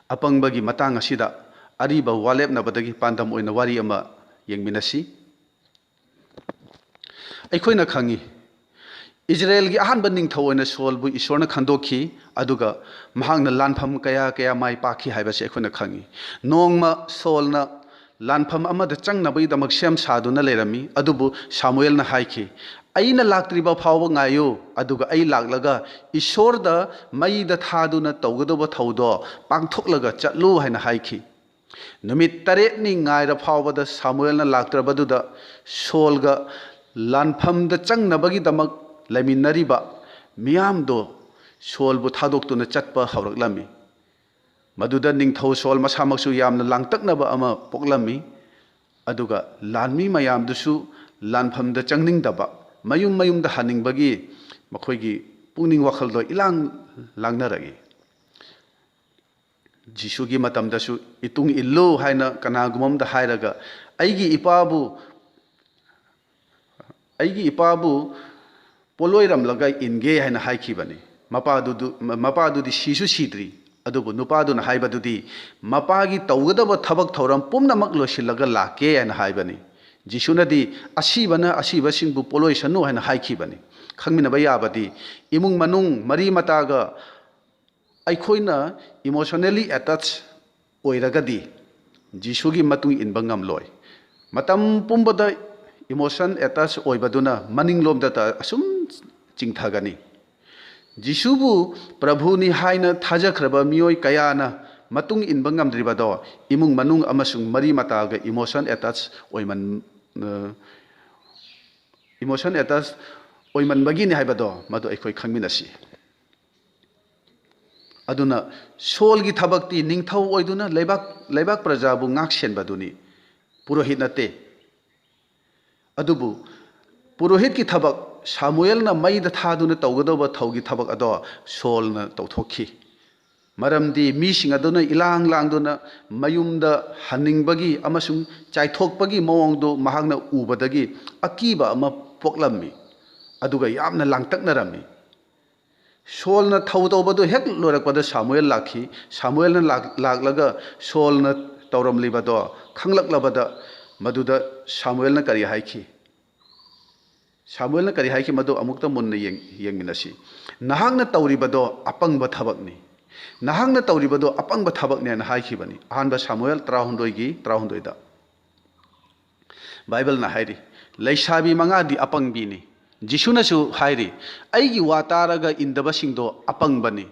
ꯑꯄꯪꯕꯒꯤ ꯃꯇꯥꯡ ꯑꯁꯤꯗ ꯑꯔꯤꯕ ꯋꯥꯂꯦꯞꯅꯕꯗꯒꯤ ꯄꯥꯟꯗꯝ ꯑꯣꯏꯅ ꯋꯥꯔꯤ ꯑꯃ ꯌꯦꯡꯃꯤꯟꯅꯁꯤ꯫ ꯑꯩꯈꯣꯏꯅ ꯈꯪꯉꯤ, ꯏꯖꯔꯦꯜꯒꯤ ꯑꯍꯥꯟꯕ ꯅꯤꯡꯊꯧ ꯑꯣꯏꯅ ꯁꯣꯜꯕꯨ ꯏꯁꯣꯔꯅ ꯈꯟꯗꯣꯛꯈꯤ, ꯑꯗꯨꯒ ꯃꯍꯥꯛꯅ ꯂꯥꯟꯐꯝ ꯀꯌꯥ ꯀꯌꯥ ꯃꯥꯏ ꯄꯥꯛꯈꯤ ꯍꯥꯏꯕꯁꯤ ꯑꯩꯈꯣꯏꯅ ꯈꯪꯉꯤ꯫ ꯅꯣꯡꯃ ꯁꯣꯜꯅ ꯂꯥꯟꯐꯝ ꯑꯃꯗ ꯆꯪꯅꯕꯒꯤꯗꯃꯛ ꯁꯦꯝ ꯁꯥꯗꯨꯅ ꯂꯩꯔꯝꯃꯤ, ꯑꯗꯨꯕꯨ ꯁꯥꯃꯨꯑꯦꯜꯅ ꯍꯥꯏꯈꯤ, "ꯑꯩꯅ ꯂꯥꯛꯇ꯭ꯔꯤꯕ ꯐꯥꯎꯕ ꯉꯥꯏꯌꯨ, ꯑꯗꯨꯒ ꯑꯩ ꯂꯥꯛꯂꯒ ꯏꯁꯣꯔꯗ ꯃꯩꯗ ꯊꯥꯗꯨꯅ ꯇꯧꯒꯗꯧꯕ ꯊꯧꯗꯣ ꯄꯥꯡꯊꯣꯛꯂꯒ ꯆꯠꯂꯨ" ꯍꯥꯏꯅ ꯍꯥꯏꯈꯤ꯫ ꯅꯨꯃꯤꯠ ꯇꯔꯦꯠꯅꯤ ꯉꯥꯏꯔ ꯐꯥꯎꯕꯗ ꯁꯥꯃꯨꯑꯦꯜꯅ ꯂꯥꯛꯇ꯭ꯔꯕꯗꯨꯗ ꯁꯣꯜꯒ ꯂꯥꯟꯐꯝꯗ ꯆꯪꯅꯕꯒꯤꯗꯃꯛ ꯂꯩꯃꯤꯟꯅꯔꯤꯕ ꯃꯤꯌꯥꯝꯗꯣ ꯁꯣꯜꯕꯨ ꯊꯥꯗꯣꯛꯇꯨꯅ ꯆꯠꯄ ꯍꯧꯔꯛꯂꯝꯃꯤ꯫ ꯃꯗꯨꯗ ꯅꯤꯡꯊꯧ ꯁꯣꯜ ꯃꯁꯥꯃꯛꯁꯨ ꯌꯥꯝꯅ ꯂꯥꯡꯇꯛꯅꯕ ꯑꯃ ꯄꯣꯛꯂꯝꯃꯤ꯫ ꯑꯗꯨꯒ ꯂꯥꯟꯃꯤ ꯃꯌꯥꯝꯗꯨꯁꯨ ꯂꯥꯟꯐꯝꯗ ꯆꯪꯅꯤꯡꯗꯕ, ꯃꯌꯨꯝ ꯃꯌꯨꯝꯗ ꯍꯟꯅꯤꯡꯕꯒꯤ ꯃꯈꯣꯏꯒꯤ ꯄꯨꯛꯅꯤꯡ ꯋꯥꯈꯜꯗꯣ ꯏꯂꯥꯡ ꯂꯥꯡꯅꯔꯛꯏ꯫ ꯖꯤꯁꯨꯒꯤ ꯃꯇꯝꯗꯁꯨ "ꯏꯇꯨꯡ ꯏꯜꯂꯨ" ꯍꯥꯏꯅ ꯀꯅꯥꯒꯨꯝꯕ ꯑꯃꯗ ꯍꯥꯏꯔꯒ, "ꯑꯩꯒꯤ ꯏꯄꯥꯕꯨ, ꯑꯩꯒꯤ ꯏꯄꯥꯕꯨ ꯄꯣꯠꯂꯣꯏꯔꯝꯂꯒ ꯏꯟꯒꯦ" ꯍꯥꯏꯅ ꯍꯥꯏꯈꯤꯕꯅꯤ꯫ ꯃꯄꯥꯗꯨꯗꯨ, ꯃꯄꯥꯗꯨꯗꯤ ꯁꯤꯁꯨ ꯁꯤꯗ꯭ꯔꯤ, ꯑꯗꯨꯕꯨ ꯅꯨꯄꯥꯗꯨꯅ ꯍꯥꯏꯕꯗꯨꯗꯤ, "ꯃꯄꯥꯒꯤ ꯇꯧꯒꯗꯕ ꯊꯕꯛ ꯊꯧꯔꯝ ꯄꯨꯝꯅꯃꯛ ꯂꯣꯏꯁꯤꯜꯂꯒ ꯂꯥꯛꯀꯦ" ꯍꯥꯏꯅ ꯍꯥꯏꯕꯅꯤ꯫ ꯖꯤꯁꯨꯅꯗꯤ, "ꯑꯁꯤꯕꯅ ꯑꯁꯤꯕꯁꯤꯡꯕꯨ ꯄꯣꯠꯂꯣꯏꯁꯅꯨ" ꯍꯥꯏꯅ ꯍꯥꯏꯈꯤꯕꯅꯤ꯫ ꯈꯪꯃꯤꯟꯅꯕ ꯌꯥꯕꯗꯤ, ꯏꯃꯨꯡ ꯃꯅꯨꯡ, ꯃꯔꯤ ꯃꯇꯥꯒ ꯑꯩꯈꯣꯏꯅ emotionally attach ꯑꯣꯏꯔꯒꯗꯤ ꯖꯤꯁꯨꯒꯤ ꯃꯇꯨꯡ ꯏꯟꯕ ꯉꯝꯂꯣꯏ꯫ ꯃꯇꯝ ꯄꯨꯝꯕꯗ emotion attach ꯑꯣꯏꯕꯗꯨꯅ ꯃꯅꯤꯡꯂꯣꯝꯗꯇ ꯑꯁꯨꯝ ꯆꯤꯡꯊꯒꯅꯤ꯫ ꯖꯤꯁꯨꯕꯨ ꯄ꯭ꯔꯚꯨꯅꯤ ꯍꯥꯏꯅ ꯊꯥꯖꯈ꯭ꯔꯕ ꯃꯤꯑꯣꯏ ꯀꯌꯥꯅ ꯃꯇꯨꯡ ꯏꯟꯕ ꯉꯝꯗ꯭ꯔꯤꯕꯗꯣ ꯏꯃꯨꯡ ꯃꯅꯨꯡ ꯑꯃꯁꯨꯡ ꯃꯔꯤ ꯃꯇꯥꯒ emotion attach ꯑꯣꯏꯃꯟ, emotion attach ꯑꯣꯏꯃꯟꯕꯒꯤꯅꯤ ꯍꯥꯏꯕꯗꯣ ꯃꯗꯨ ꯑꯩꯈꯣꯏ ꯈꯪꯃꯤꯟꯅꯁꯤ꯫ ꯑꯗꯨꯅ ꯁꯣꯜꯒꯤ ꯊꯕꯛꯇꯤ ꯅꯤꯡꯊꯧ ꯑꯣꯏꯗꯨꯅ ꯂꯩꯕꯥꯛ, ꯂꯩꯕꯥꯛ ꯄ꯭ꯔꯖꯥꯕꯨ ꯉꯥꯛ ꯁꯦꯟꯕꯗꯨꯅꯤ, ꯄꯨꯔꯣꯍꯤꯠ ꯅꯠꯇꯦ꯫ ꯑꯗꯨꯕꯨ ꯄꯨꯔꯣꯍꯤꯠꯀꯤ ꯊꯕꯛ, ꯁꯥꯃꯨꯑꯦꯜꯅ ꯃꯩꯗ ꯊꯥꯗꯨꯅ ꯇꯧꯒꯗꯧꯕ ꯊꯧꯒꯤ ꯊꯕꯛ ꯑꯗꯣ ꯁꯣꯜꯅ ꯇꯧꯊꯣꯛꯈꯤ꯫ ꯃꯔꯝꯗꯤ ꯃꯤꯁꯤꯡ ꯑꯗꯨꯅ ꯏꯂꯥꯡ ꯂꯥꯡꯗꯨꯅ ꯃꯌꯨꯝꯗ ꯍꯟꯅꯤꯡꯕꯒꯤ ꯑꯃꯁꯨꯡ ꯆꯥꯏꯊꯣꯛꯄꯒꯤ ꯃꯑꯣꯡꯗꯨ ꯃꯍꯥꯛꯅ ꯎꯕꯗꯒꯤ ꯑꯀꯤꯕ ꯑꯃ ꯄꯣꯛꯂꯝꯃꯤ, ꯑꯗꯨꯒ ꯌꯥꯝꯅ ꯂꯥꯡꯇꯛꯅꯔꯝꯃꯤ꯫ ꯁꯣꯜꯅ ꯊꯧ ꯇꯧꯕꯗꯨ ꯍꯦꯛ ꯂꯣꯏꯔꯛꯄꯗ ꯁꯥꯃꯨꯑꯦꯜ ꯂꯥꯛꯈꯤ꯫ ꯁꯥꯃꯨꯑꯦꯜꯅ ꯂꯥꯛ-, ꯂꯥꯛꯂꯒ ꯁꯣꯜꯅ ꯇꯧꯔꯝꯂꯤꯕꯗꯣ ꯈꯪꯂꯛꯂꯕꯗ ꯃꯗꯨꯗ ꯁꯥꯃꯨꯑꯦꯜꯅ ꯀꯔꯤ ꯍꯥꯏꯈꯤ? ꯁꯥꯃꯨꯑꯦꯜꯅ ꯀꯔꯤ ꯍꯥꯏꯈꯤ? ꯃꯗꯨ ꯑꯃꯨꯛꯇ ꯃꯨꯟꯅ ꯌꯦꯡ-, ꯌꯦꯡꯃꯤꯟꯅꯁꯤ꯫ "ꯅꯍꯥꯛꯅ ꯇꯧꯔꯤꯕꯗꯣ ꯑꯄꯪꯕ ꯊꯕꯛꯅꯤ꯫ ꯅꯍꯥꯛꯅ ꯇꯧꯔꯤꯕꯗꯣ ꯑꯄꯪꯕ ꯊꯕꯛꯅꯦꯅ" ꯍꯥꯏꯈꯤꯕꯅꯤ꯫ ꯑꯍꯥꯟꯕ ꯁꯥꯃꯨꯑꯦꯜ ꯇꯔꯥꯍꯨꯝꯗꯣꯏꯒꯤ ꯇꯔꯥꯍꯨꯝꯗꯣꯏꯗ꯫ ꯕꯥꯏꯕꯜꯅ ꯍꯥꯏꯔꯤ, "ꯂꯩꯁꯥꯕꯤ ꯃꯉꯥꯗꯤ ꯑꯄꯪꯕꯤꯅꯤ꯫" ꯖꯤꯁꯨꯅꯁꯨ ꯍꯥꯏꯔꯤ, "ꯑꯩꯒꯤ ꯋꯥ ꯇꯥꯔꯒ ꯏꯟꯗꯕꯁꯤꯡꯗꯣ ꯑꯄꯪꯕꯅꯤ꯫"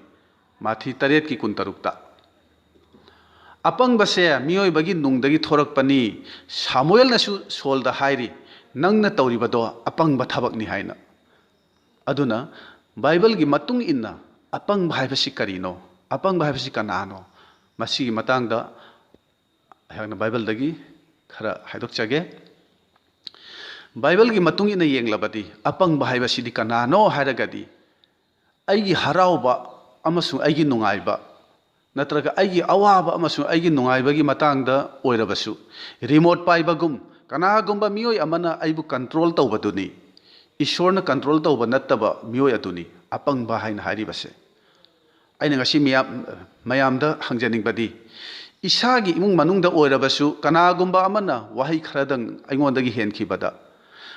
ꯃꯥꯊꯤ ꯇꯔꯦꯠꯀꯤ ꯀꯨꯟꯇꯔꯨꯛꯇ꯫ ꯑꯄꯪꯕꯁꯦ ꯃꯤꯑꯣꯏꯕꯒꯤ ꯅꯨꯡꯗꯒꯤ ꯊꯣꯔꯛꯄꯅꯤ꯫ ꯁꯥꯃꯨꯑꯦꯜꯅꯁꯨ ꯁꯣꯜꯗ ꯍꯥꯏꯔꯤ, "ꯅꯪꯅ ꯇꯧꯔꯤꯕꯗꯣ ꯑꯄꯪꯕ ꯊꯕꯛꯅꯤ" ꯍꯥꯏꯅ꯫ ꯑꯗꯨꯅ ꯕꯥꯏꯕꯜꯒꯤ ꯃꯇꯨꯡ ꯏꯟꯅ ꯑꯄꯪꯕ ꯍꯥꯏꯕꯁꯤ ꯀꯔꯤꯅꯣ? ꯑꯄꯪꯕ ꯍꯥꯏꯕꯁꯤ ꯀꯅꯥꯅꯣ? ꯃꯁꯤꯒꯤ ꯃꯇꯥꯡꯗ ꯑꯩꯍꯥꯛꯅ ꯕꯥꯏꯕꯜꯗꯒꯤ ꯈꯔ ꯍꯥꯏꯗꯣꯛꯆꯒꯦ꯫ ꯕꯥꯏꯕꯜꯒꯤ ꯃꯇꯨꯡ ꯏꯟꯅ ꯌꯦꯡꯂꯕꯗꯤ, ꯑꯄꯪꯕ ꯍꯥꯏꯕꯁꯤꯗꯤ ꯀꯅꯥꯅꯣ ꯍꯥꯏꯔꯒꯗꯤ, ꯑꯩꯒꯤ ꯍꯔꯥꯎꯕ ꯑꯃꯁꯨꯡ ꯑꯩꯒꯤ ꯅꯨꯡꯉꯥꯏꯕ, ꯅꯠꯇ꯭ꯔꯒ ꯑꯩꯒꯤ ꯑꯋꯥꯕ ꯑꯃꯁꯨꯡ ꯑꯩꯒꯤ ꯅꯨꯡꯉꯥꯏꯕꯒꯤ ꯃꯇꯥꯡꯗ ꯑꯣꯏꯔꯕꯁꯨ, ꯔꯤꯃꯣꯠ ꯄꯥꯏꯕꯒꯨꯝ, ꯀꯅꯥꯒꯨꯝꯕ ꯃꯤꯑꯣꯏ ꯑꯃꯅ ꯑꯩꯕꯨ ꯀꯟꯇ꯭ꯔꯣꯜ ꯇꯧꯕꯗꯨꯅꯤ꯫ ꯏꯁꯣꯔꯅ ꯀꯟꯇ꯭ꯔꯣꯜ ꯇꯧꯕ ꯅꯠꯇꯕ ꯃꯤꯑꯣꯏ ꯑꯗꯨꯅꯤ ꯑꯄꯪꯕ ꯍꯥꯏꯅ ꯍꯥꯏꯔꯤꯕꯁꯦ꯫ ꯑꯩꯅ ꯉꯁꯤ ꯃꯤꯌꯥꯝ, ꯃꯌꯥꯝꯗ ꯍꯪꯖꯅꯤꯡꯕꯗꯤ, ꯏꯁꯥꯒꯤ ꯏꯃꯨꯡ ꯃꯅꯨꯡꯗ ꯑꯣꯏꯔꯕꯁꯨ ꯀꯅꯥꯒꯨꯝꯕ ꯑꯃꯅ ꯋꯥꯍꯩ ꯈꯔꯗꯪ ꯑꯩꯉꯣꯟꯗꯒꯤ ꯍꯦꯟꯈꯤꯕꯗ,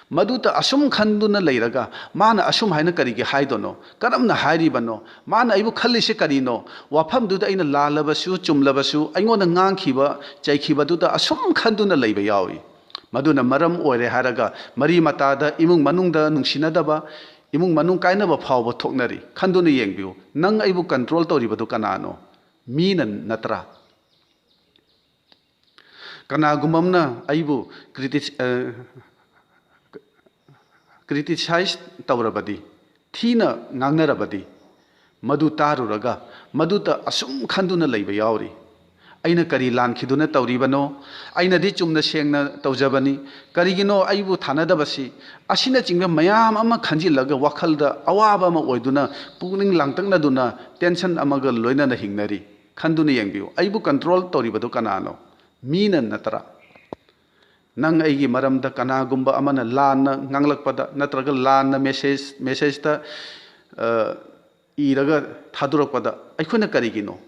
ꯃꯗꯨꯇ ꯑꯁꯨꯝ ꯈꯟꯗꯨꯅ ꯂꯩꯔꯒ, "ꯃꯥꯅ ꯑꯁꯨꯝ ꯍꯥꯏꯅ ꯀꯔꯤꯒꯤ ꯍꯥꯏꯗꯣꯏꯅꯣ? ꯀꯔꯝꯅ ꯍꯥꯏꯔꯤꯕꯅꯣ? ꯃꯥꯅ ꯑꯩꯕꯨ ꯈꯜꯂꯤꯁꯦ ꯀꯔꯤꯅꯣ?" ꯋꯥꯐꯝꯗꯨꯗ ꯑꯩꯅ ꯂꯥꯜꯂꯕꯁꯨ, ꯆꯨꯝꯂꯕꯁꯨ, ꯑꯩꯉꯣꯟꯗ ꯉꯥꯡꯈꯤꯕ, ꯆꯩꯈꯤꯕꯗꯨꯗ ꯑꯁꯨꯝ ꯈꯟꯗꯨꯅ ꯂꯩꯕ ꯌꯥꯎꯏ꯫ ꯃꯗꯨꯅ ꯃꯔꯝ ꯑꯣꯏꯔꯦ ꯍꯥꯏꯔꯒ ꯃꯔꯤ ꯃꯇꯥꯗ, ꯏꯃꯨꯡ ꯃꯅꯨꯡꯗ ꯅꯨꯡꯁꯤꯅꯗꯕ, ꯏꯃꯨꯡ ꯃꯅꯨꯡ ꯀꯥꯏꯅꯕ ꯐꯥꯎꯕ ꯊꯣꯛꯅꯔꯤ꯫ ꯈꯟꯗꯨꯅ ꯌꯦꯡꯕꯤꯌꯨ, ꯅꯪ ꯑꯩꯕꯨ ꯀꯟꯇ꯭ꯔꯣꯜ ꯇꯧꯔꯤꯕꯗꯨ ꯀꯅꯥꯅꯣ? ꯃꯤꯅ ꯅꯠꯇ꯭ꯔꯥ? ꯀꯅꯥꯒꯨꯝꯕ ꯑꯃꯅ ꯑꯩꯕꯨ ꯀ꯭ꯔꯤꯇꯤ-, ꯑ, ꯀ꯭ꯔꯤꯇꯤꯁꯥꯏꯖ ꯇꯧꯔꯕꯗꯤ, ꯊꯤꯅ ꯉꯥꯡꯅꯔꯕꯗꯤ, ꯃꯗꯨ ꯇꯥꯔꯨꯔꯒ ꯃꯗꯨꯇ ꯑꯁꯨꯝ ꯈꯟꯗꯨꯅ ꯂꯩꯕ ꯌꯥꯎꯔꯤ꯫ "ꯑꯩꯅ ꯀꯔꯤ ꯂꯥꯟꯈꯤꯗꯨꯅ ꯇꯧꯔꯤꯕꯅꯣ? ꯑꯩꯅꯗꯤ ꯆꯨꯝꯅ ꯁꯦꯡꯅ ꯇꯧꯖꯕꯅꯤ꯫ ꯀꯔꯤꯒꯤꯅꯣ ꯑꯩꯕꯨ ꯊꯥꯅꯗꯕꯁꯤ?" ꯑꯁꯤꯅꯆꯤꯡꯕ ꯃꯌꯥꯝ ꯑꯃ ꯈꯟꯖꯤꯜꯂꯒ ꯋꯥꯈꯜꯗ ꯑꯋꯥꯕ ꯑꯃ ꯑꯣꯏꯗꯨꯅ, ꯄꯨꯛꯅꯤꯡ ꯂꯥꯡꯇꯛꯅꯗꯨꯅ, ꯇꯦꯟꯁꯟ ꯑꯃꯒ ꯂꯣꯏꯅꯅ ꯍꯤꯡꯅꯔꯤ꯫ ꯈꯟꯗꯨꯅ ꯌꯦꯡꯕꯤꯌꯨ, ꯑꯩꯕꯨ ꯀꯟꯇ꯭ꯔꯣꯜ ꯇꯧꯔꯤꯕꯗꯨ ꯀꯅꯥꯅꯣ? ꯃꯤꯅ ꯅꯠꯇ꯭ꯔꯥ? ꯅꯪ ꯑꯩꯒꯤ ꯃꯔꯝꯗ ꯀꯅꯥꯒꯨꯝꯕ ꯑꯃꯅ ꯂꯥꯟꯅ ꯉꯥꯡꯂꯛꯄꯗ ꯅꯠꯇ꯭ꯔꯒ ꯂꯥꯟꯅ ꯃꯦꯁꯦꯖ, ꯃꯦꯁꯦꯖꯇ, ꯑ, ꯏꯔꯒ ꯊꯥꯗꯣꯔꯛꯄꯗ ꯑꯩꯈꯣꯏꯅ ꯀꯔꯤꯒꯤꯅꯣ?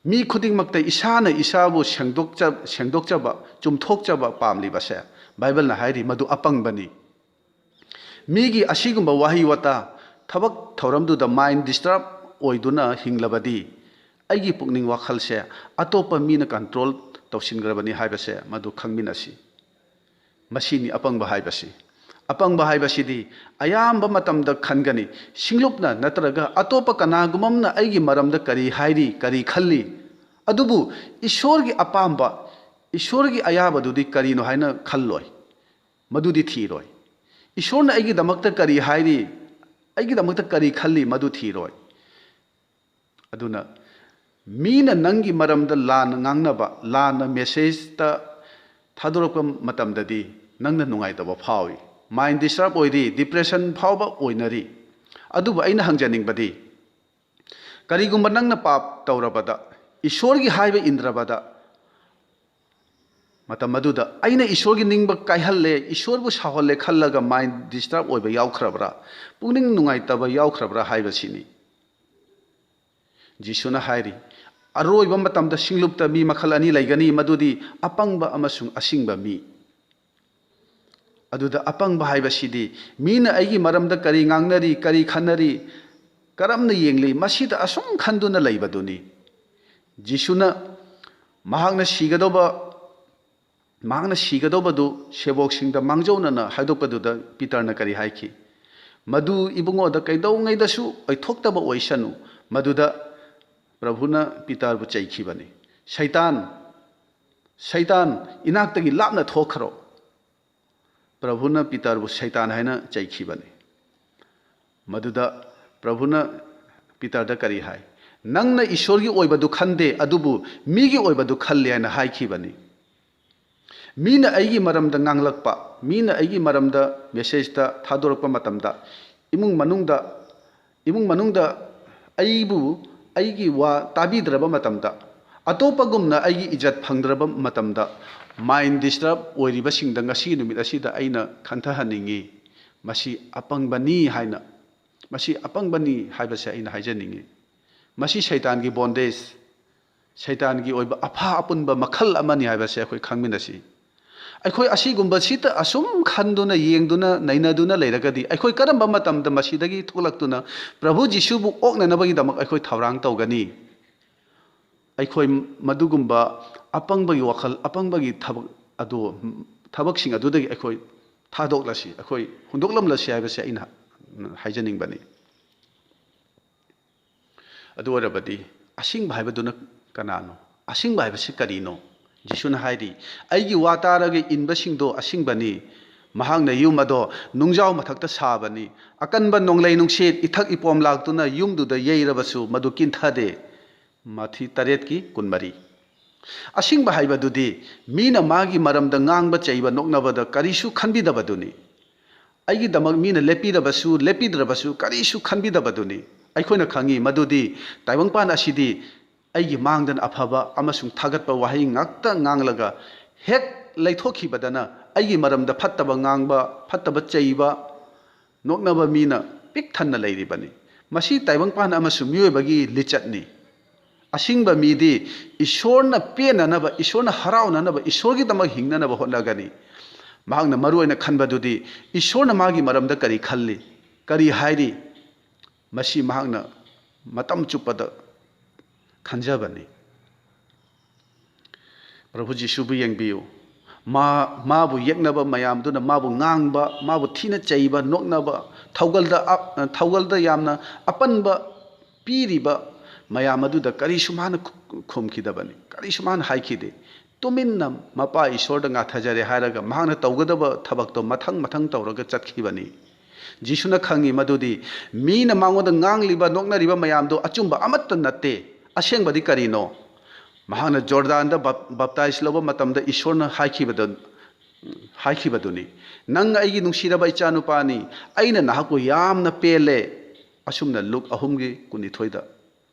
ꯃꯤ ꯈꯨꯗꯤꯡꯃꯛꯇ ꯏꯁꯥꯅ ꯏꯁꯥꯕꯨ ꯁꯦꯡꯗꯣꯛꯆ-, ꯁꯦꯡꯗꯣꯛꯆꯕ, ꯆꯨꯝꯊꯣꯛꯆꯕ ꯄꯥꯝꯂꯤꯕꯁꯦ, ꯕꯥꯏꯕꯜꯅ ꯍꯥꯏꯔꯤ, ꯃꯗꯨ ꯑꯄꯪꯕꯅꯤ꯫ ꯃꯤꯒꯤ ꯑꯁꯤꯒꯨꯝꯕ ꯋꯥꯍꯩ ꯋꯥꯇꯥ, ꯊꯕꯛ ꯊꯧꯔꯝꯗꯨꯗ ꯃꯥꯏꯟ ꯗꯤꯁꯇꯔꯕ ꯑꯣꯏꯗꯨꯅ ꯍꯤꯡꯂꯕꯗꯤ, ꯑꯩꯒꯤ ꯄꯨꯛꯅꯤꯡ ꯋꯥꯈꯜꯁꯦ ꯑꯇꯣꯞꯄ ꯃꯤꯅ ꯀꯟꯇ꯭ꯔꯣꯜ ꯇꯧꯁꯤꯟꯈ꯭ꯔꯕꯅꯤ ꯍꯥꯏꯕꯁꯦ ꯃꯗꯨ ꯈꯪꯃꯤꯟꯅꯁꯤ꯫ ꯃꯁꯤꯅꯤ ꯑꯄꯪꯕ ꯍꯥꯏꯕꯁꯤ꯫ ꯑꯄꯪꯕ ꯍꯥꯏꯕꯁꯤꯗꯤ ꯑꯌꯥꯝꯕ ꯃꯇꯝꯗ ꯈꯟꯒꯅꯤ, ꯁꯤꯡꯂꯨꯞꯅ ꯅꯠꯇ꯭ꯔꯒ ꯑꯇꯣꯞꯄ ꯀꯅꯥꯒꯨꯝꯕ ꯑꯃꯅ ꯑꯩꯒꯤ ꯃꯔꯝꯗ ꯀꯔꯤ ꯍꯥꯏꯔꯤ, ꯀꯔꯤ ꯈꯜꯂꯤ, ꯑꯗꯨꯕꯨ ꯏꯁꯣꯔꯒꯤ ꯑꯄꯥꯝꯕ, ꯏꯁꯣꯔꯒꯤ ꯑꯌꯥꯕꯗꯨꯗꯤ ꯀꯔꯤꯅꯣ ꯍꯥꯏꯅ ꯈꯜꯂꯣꯏ, ꯃꯗꯨꯗꯤ ꯊꯤꯔꯣꯏ꯫ ꯏꯁꯣꯔꯅ ꯑꯩꯒꯤꯗꯃꯛꯇ ꯀꯔꯤ ꯍꯥꯏꯔꯤ, ꯑꯩꯒꯤꯗꯃꯛꯇ ꯀꯔꯤ ꯈꯜꯂꯤ, ꯃꯗꯨ ꯊꯤꯔꯣꯏ꯫ ꯑꯗꯨꯅ ꯃꯤꯅ ꯅꯪꯒꯤ ꯃꯔꯝꯗ ꯂꯥꯟꯅ ꯉꯥꯡꯅꯕ, ꯂꯥꯟꯅ ꯃꯦꯁꯦꯖꯇ ꯊꯥꯗꯣꯔꯛꯄ ꯃꯇꯝꯗꯗꯤ ꯅꯪꯅ ꯅꯨꯡꯉꯥꯏꯇꯕ ꯐꯥꯎꯏ, ꯃꯥꯏꯟ ꯗꯤꯁꯇꯔꯕ ꯑꯣꯏꯔꯤ, ꯗꯤꯄ꯭ꯔꯦꯁꯟ ꯐꯥꯎꯕ ꯑꯣꯏꯅꯔꯤ꯫ ꯑꯗꯨꯕꯨ ꯑꯩꯅ ꯍꯪꯖꯅꯤꯡꯕꯗꯤ, ꯀꯔꯤꯒꯨꯝꯕ ꯅꯪꯅ ꯄꯥꯞ ꯇꯧꯔꯕꯗ, ꯏꯁꯣꯔꯒꯤ ꯍꯥꯏꯕ ꯏꯟꯗ꯭ꯔꯕꯗ, ꯃꯇꯝ ꯑꯗꯨꯗ ꯑꯩꯅ ꯏꯁꯣꯔꯒꯤ ꯅꯤꯡꯕ ꯀꯥꯏꯍꯜꯂꯦ, ꯏꯁꯣꯔꯕꯨ ꯁꯥꯎꯍꯜꯂꯦ ꯈꯜꯂꯒ ꯃꯥꯏꯟ ꯗꯤꯁꯇꯔꯕ ꯑꯣꯏꯕ ꯌꯥꯎꯈ꯭ꯔꯕ꯭ꯔꯥ, ꯄꯨꯛꯅꯤꯡ ꯅꯨꯡꯉꯥꯏꯇꯕ ꯌꯥꯎꯈ꯭ꯔꯕ꯭ꯔꯥ ꯍꯥꯏꯕꯁꯤꯅꯤ꯫ ꯖꯤꯁꯨꯅ ꯍꯥꯏꯔꯤ, ꯑꯔꯣꯏꯕ ꯃꯇꯝꯗ ꯁꯤꯡꯂꯨꯞꯇ ꯃꯤ ꯃꯈꯜ ꯑꯅꯤ ꯂꯩꯒꯅꯤ, ꯃꯗꯨꯗꯤ ꯑꯄꯪꯕ ꯑꯃꯁꯨꯡ ꯑꯁꯤꯡꯕ ꯃꯤ꯫ ꯑꯗꯨꯗ ꯑꯄꯪꯕ ꯍꯥꯏꯕꯁꯤꯗꯤ ꯃꯤꯅ ꯑꯩꯒꯤ ꯃꯔꯝꯗ ꯀꯔꯤ ꯉꯥꯡꯅꯔꯤ, ꯀꯔꯤ ꯈꯟꯅꯔꯤ, ꯀꯔꯝꯅ ꯌꯦꯡꯂꯤ, ꯃꯁꯤꯗ ꯑꯁꯨꯝ ꯈꯟꯗꯨꯅ ꯂꯩꯕꯗꯨꯅꯤ꯫ ꯖꯤꯁꯨꯅ ꯃꯍꯥꯛꯅ ꯁꯤꯒꯗꯧꯕ ꯃꯍꯥꯛꯅ ꯁꯤꯒꯗꯧꯕꯗꯨ ꯁꯦꯕꯣꯛꯁꯤꯡꯗ ꯃꯥꯡꯖꯧꯅꯅ ꯍꯥꯏꯗꯣꯛꯄꯗꯨꯗ ꯄꯤꯇꯔꯅ ꯀꯔꯤ ꯍꯥꯏꯈꯤ? "ꯃꯗꯨ ꯏꯕꯨꯡꯉꯣꯗ ꯀꯩꯗꯧꯉꯩꯗꯁꯨ ꯑꯣꯏꯊꯣꯛꯇꯕ ꯑꯣꯏꯁꯅꯨ"꯫ ꯃꯗꯨꯗ ꯄ꯭ꯔꯚꯨꯅ ꯄꯤꯇꯔꯕꯨ ꯆꯩꯈꯤꯕꯅꯤ꯫ "ꯁꯩꯇꯥꯟ, ꯁꯩꯇꯥꯟ, ꯏꯅꯥꯛꯇꯒꯤ ꯂꯥꯞꯅ ꯊꯣꯛꯈ꯭ꯔꯣ"꯫ ꯄ꯭ꯔꯚꯨꯅ ꯄꯤꯇꯔꯕꯨ ꯁꯩꯇꯥꯟ ꯍꯥꯏꯅ ꯆꯩꯈꯤꯕꯅꯤ꯫ ꯃꯗꯨꯗ ꯄ꯭ꯔꯚꯨꯅ ꯄꯤꯇꯔꯗ ꯀꯔꯤ ꯍꯥꯏ? "ꯅꯪꯅ ꯏꯁꯣꯔꯒꯤ ꯑꯣꯏꯕꯗꯨ ꯈꯟꯗꯦ, ꯑꯗꯨꯕꯨ ꯃꯤꯒꯤ ꯑꯣꯏꯕꯗꯨ ꯈꯜꯂꯤ" ꯍꯥꯏꯅ ꯍꯥꯏꯈꯤꯕꯅꯤ꯫ ꯃꯤꯅ ꯑꯩꯒꯤ ꯃꯔꯝꯗ ꯉꯥꯡꯂꯛꯄ, ꯃꯤꯅ ꯑꯩꯒꯤ ꯃꯔꯝꯗ ꯃꯦꯁꯦꯖꯇ ꯊꯥꯗꯣꯔꯛꯄ ꯃꯇꯝꯗ, ꯏꯃꯨꯡ ꯃꯅꯨꯡꯗ, ꯏꯃꯨꯡ ꯃꯅꯨꯡꯗ ꯑꯩꯕꯨ, ꯑꯩꯒꯤ ꯋꯥ ꯇꯥꯕꯤꯗ꯭ꯔꯕ ꯃꯇꯝꯗ, ꯑꯇꯣꯞꯄꯒꯨꯝꯅ ꯑꯩꯒꯤ ꯏꯖꯠ ꯐꯪꯗ꯭ꯔꯕ ꯃꯇꯝꯗ, ꯃꯥꯏꯟ ꯗꯤꯁꯇꯔꯕ ꯑꯣꯏꯔꯤꯕꯁꯤꯡꯗ ꯉꯁꯤ ꯅꯨꯃꯤꯠ ꯑꯁꯤꯗ ꯑꯩꯅ ꯈꯟꯊꯍꯟꯅꯤꯡꯏ꯫ ꯃꯁꯤ ꯑꯄꯪꯕꯅꯤ ꯍꯥꯏꯅ, ꯃꯁꯤ ꯑꯄꯪꯕꯅꯤ ꯍꯥꯏꯕꯁꯦ ꯑꯩꯅ ꯍꯥꯏꯖꯅꯤꯡꯏ꯫ ꯃꯁꯤ ꯁꯩꯇꯥꯟꯒꯤ ꯕꯣꯟꯗꯦꯖ, ꯁꯩꯇꯥꯟꯒꯤ ꯑꯣꯏꯕ ꯑꯐꯥ ꯑꯄꯨꯟꯕ ꯃꯈꯜ ꯑꯃꯅꯤ ꯍꯥꯏꯕꯁꯦ ꯑꯩꯈꯣꯏ ꯈꯪꯃꯤꯟꯅꯁꯤ꯫ ꯑꯩꯈꯣꯏ ꯑꯁꯤꯒꯨꯝꯕꯁꯤꯇ ꯑꯁꯨꯝ ꯈꯟꯗꯨꯅ, ꯌꯦꯡꯗꯨꯅ, ꯅꯩꯅꯗꯨꯅ ꯂꯩꯔꯒꯗꯤ, ꯑꯩꯈꯣꯏ ꯀꯔꯝꯕ ꯃꯇꯝꯗ ꯃꯁꯤꯗꯒꯤ ꯊꯣꯛꯂꯛꯇꯨꯅ ꯄ꯭ꯔꯚꯨ ꯖꯤꯁꯨꯕꯨ ꯑꯣꯛꯅꯅꯕꯒꯤꯗꯃꯛ ꯑꯩꯈꯣꯏ ꯊꯧꯔꯥꯡ ꯇꯧꯒꯅꯤ? ꯑꯩꯈꯣꯏ ꯃꯗꯨꯒꯨꯝꯕ ꯑꯄꯪꯕꯒꯤ ꯋꯥꯈꯜ, ꯑꯄꯪꯕꯒꯤ ꯊꯕꯛ ꯑꯗꯨ, ꯊꯕꯛꯁꯤꯡ ꯑꯗꯨꯗꯒꯤ ꯑꯩꯈꯣꯏ ꯊꯥꯗꯣꯛꯂꯁꯤ, ꯑꯩꯈꯣꯏ ꯍꯨꯟꯗꯣꯛꯂꯝꯂꯁꯤ ꯍꯥꯏꯕꯁꯦ ꯑꯩꯅ ꯍꯥꯏꯖꯅꯤꯡꯕꯅꯤ꯫ ꯑꯗꯨ ꯑꯣꯏꯔꯕꯗꯤ ꯑꯁꯤꯡꯕ ꯍꯥꯏꯕꯗꯨꯅ ꯀꯅꯥꯅꯣ? ꯑꯁꯤꯡꯕ ꯍꯥꯏꯕꯁꯤ ꯀꯔꯤꯅꯣ? ꯖꯤꯁꯨꯅ ꯍꯥꯏꯔꯤ, "ꯑꯩꯒꯤ ꯋꯥ ꯇꯥꯔꯒ ꯏꯟꯕꯁꯤꯡꯗꯣ ꯑꯁꯤꯡꯕꯅꯤ꯫ ꯃꯍꯥꯛꯅ ꯌꯨꯝ ꯑꯗꯣ ꯅꯨꯡꯖꯥꯎ ꯃꯊꯛꯇ ꯁꯥꯕꯅꯤ꯫ ꯑꯀꯟꯕ ꯅꯣꯡꯂꯩ ꯅꯨꯡꯁꯤꯠ, ꯏꯊꯛ ꯏꯄꯣꯝ ꯂꯥꯛꯇꯨꯅ ꯌꯨꯝꯗꯨꯗ ꯌꯩꯔꯕꯁꯨ ꯃꯗꯨ ꯀꯤꯟꯊꯗꯦ"꯫ ꯃꯥꯊꯤ ꯇꯔꯦꯠꯀꯤ ꯀꯨꯟꯃꯔꯤ꯫ ꯑꯁꯤꯡꯕ ꯍꯥꯏꯕꯗꯨꯗꯤ ꯃꯤꯅ ꯃꯥꯒꯤ ꯃꯔꯝꯗ ꯉꯥꯡꯕ, ꯆꯩꯕ, ꯅꯣꯛꯅꯕꯗ ꯀꯔꯤꯁꯨ ꯈꯟꯕꯤꯗꯕꯗꯨꯅꯤ꯫ ꯑꯩꯒꯤꯗꯃꯛ ꯃꯤꯅ ꯂꯦꯞꯄꯤꯔꯕꯁꯨ, ꯂꯦꯞꯄꯤꯗ꯭ꯔꯕꯁꯨ ꯀꯔꯤꯁꯨ ꯈꯟꯕꯤꯗꯕꯗꯨꯅꯤ꯫ ꯑꯩꯈꯣꯏꯅ ꯈꯪꯉꯤ ꯃꯗꯨꯗꯤ ꯇꯥꯏꯕꯪꯄꯥꯟ ꯑꯁꯤꯗꯤ ꯑꯩꯒꯤ ꯃꯥꯡꯗꯅ ꯑꯐꯕ ꯑꯃꯁꯨꯡ ꯊꯥꯒꯠꯄ ꯋꯥꯍꯩ ꯉꯥꯛꯇ ꯉꯥꯡꯂꯒ ꯍꯦꯛ ꯂꯩꯊꯣꯛꯈꯤꯕꯗꯅ ꯑꯩꯒꯤ ꯃꯔꯝꯗ ꯐꯠꯇꯕ ꯉꯥꯡꯕ, ꯐꯠꯇꯕ ꯆꯩꯕ, ꯅꯣꯛꯅꯕ ꯃꯤꯅ ꯄꯤꯛ ꯊꯟꯅ ꯂꯩꯔꯤꯕꯅꯤ꯫ ꯃꯁꯤ ꯇꯥꯏꯕꯪꯄꯥꯟ ꯑꯃꯁꯨꯡ ꯃꯤꯑꯣꯏꯕꯒꯤ ꯂꯤꯆꯠꯅꯤ꯫ ꯑꯁꯤꯡꯕ ꯃꯤꯗꯤ ꯏꯁꯣꯔꯅ ꯄꯦꯟꯅꯅꯕ, ꯏꯁꯣꯔꯅ ꯍꯔꯥꯎꯅꯅꯕ, ꯏꯁꯣꯔꯒꯤꯗꯃꯛ ꯍꯤꯡꯅꯅꯕ ꯍꯣꯠꯅꯒꯅꯤ꯫ ꯃꯍꯥꯛꯅ ꯃꯔꯨ ꯑꯣꯏꯅ ꯈꯟꯕꯗꯨꯗꯤ ꯏꯁꯣꯔꯅ ꯃꯥꯒꯤ ꯃꯔꯝꯗ ꯀꯔꯤ ꯈꯜꯂꯤ, ꯀꯔꯤ ꯍꯥꯏꯔꯤ, ꯃꯁꯤ ꯃꯍꯥꯛꯅ ꯃꯇꯝ ꯆꯨꯞꯄꯗ ꯈꯟꯖꯕꯅꯤ꯫ ꯄ꯭ꯔꯚꯨ ꯖꯤꯁꯨꯕꯨ ꯌꯦꯡꯕꯤꯌꯨ꯫ ꯃꯥ, ꯃꯥꯕꯨ ꯌꯦꯛꯅꯕ ꯃꯌꯥꯝꯗꯨꯅ ꯃꯥꯕꯨ ꯉꯥꯡꯕ, ꯃꯥꯕꯨ ꯊꯤꯅ ꯆꯩꯕ, ꯅꯣꯛꯅꯕ, ꯊꯧꯒꯜꯗ ꯑ-, ꯊꯧꯒꯜꯗ ꯌꯥꯝꯅ ꯑꯄꯟꯕ ꯄꯤꯔꯤꯕ ꯃꯌꯥꯝ ꯑꯗꯨꯗ ꯀꯔꯤꯁꯨ ꯃꯥꯅ ꯈꯨ-, ꯈꯨꯝꯈꯤꯗꯕꯅꯤ, ꯀꯔꯤꯁꯨ ꯃꯥꯅ ꯍꯥꯏꯈꯤꯗꯦ꯫ ꯇꯨꯃꯤꯟꯅ ꯃꯄꯥ ꯏꯁꯣꯔꯗ ꯉꯥꯊꯖꯔꯦ ꯍꯥꯏꯔꯒ ꯃꯍꯥꯛꯅ ꯇꯧꯒꯗꯕ ꯊꯕꯛꯇꯣ ꯃꯊꯪ ꯃꯊꯪ ꯇꯧꯔꯒ ꯆꯠꯈꯤꯕꯅꯤ꯫ ꯖꯤꯁꯨꯅ ꯈꯪꯉꯤ ꯃꯗꯨꯗꯤ ꯃꯤꯅ ꯃꯉꯣꯟꯗ ꯉꯥꯡꯂꯤꯕ, ꯅꯣꯛꯅꯔꯤꯕ ꯃꯌꯥꯝꯗꯣ ꯑꯆꯨꯝꯕ ꯑꯃꯠꯇ ꯅꯠꯇꯦ꯫ ꯑꯁꯦꯡꯕꯗꯤ ꯀꯔꯤꯅꯣ? ꯃꯍꯥꯛꯅ ꯖꯣꯔꯗꯥꯟꯗ ꯕꯞ-, ꯕꯞꯇꯥꯏꯖ ꯂꯧꯕ ꯃꯇꯝꯗ ꯏꯁꯣꯔꯅ ꯍꯥꯏꯈꯤꯕꯗ-, ꯍꯥꯏꯈꯤꯕꯗꯨꯅꯤ, "ꯅꯪ ꯑꯩꯒꯤ ꯅꯨꯡꯁꯤꯔꯕ ꯏꯆꯥꯅꯨꯄꯥꯅꯤ, ꯑꯩꯅ ꯅꯍꯥꯛꯄꯨ ꯌꯥꯝꯅ ꯄꯦꯜꯂꯦ"꯫ ꯑꯁꯨꯝꯅ ꯂꯨꯛ ꯑꯍꯨꯝꯒꯤ ꯀꯨꯟꯅꯤꯊꯣꯏꯗ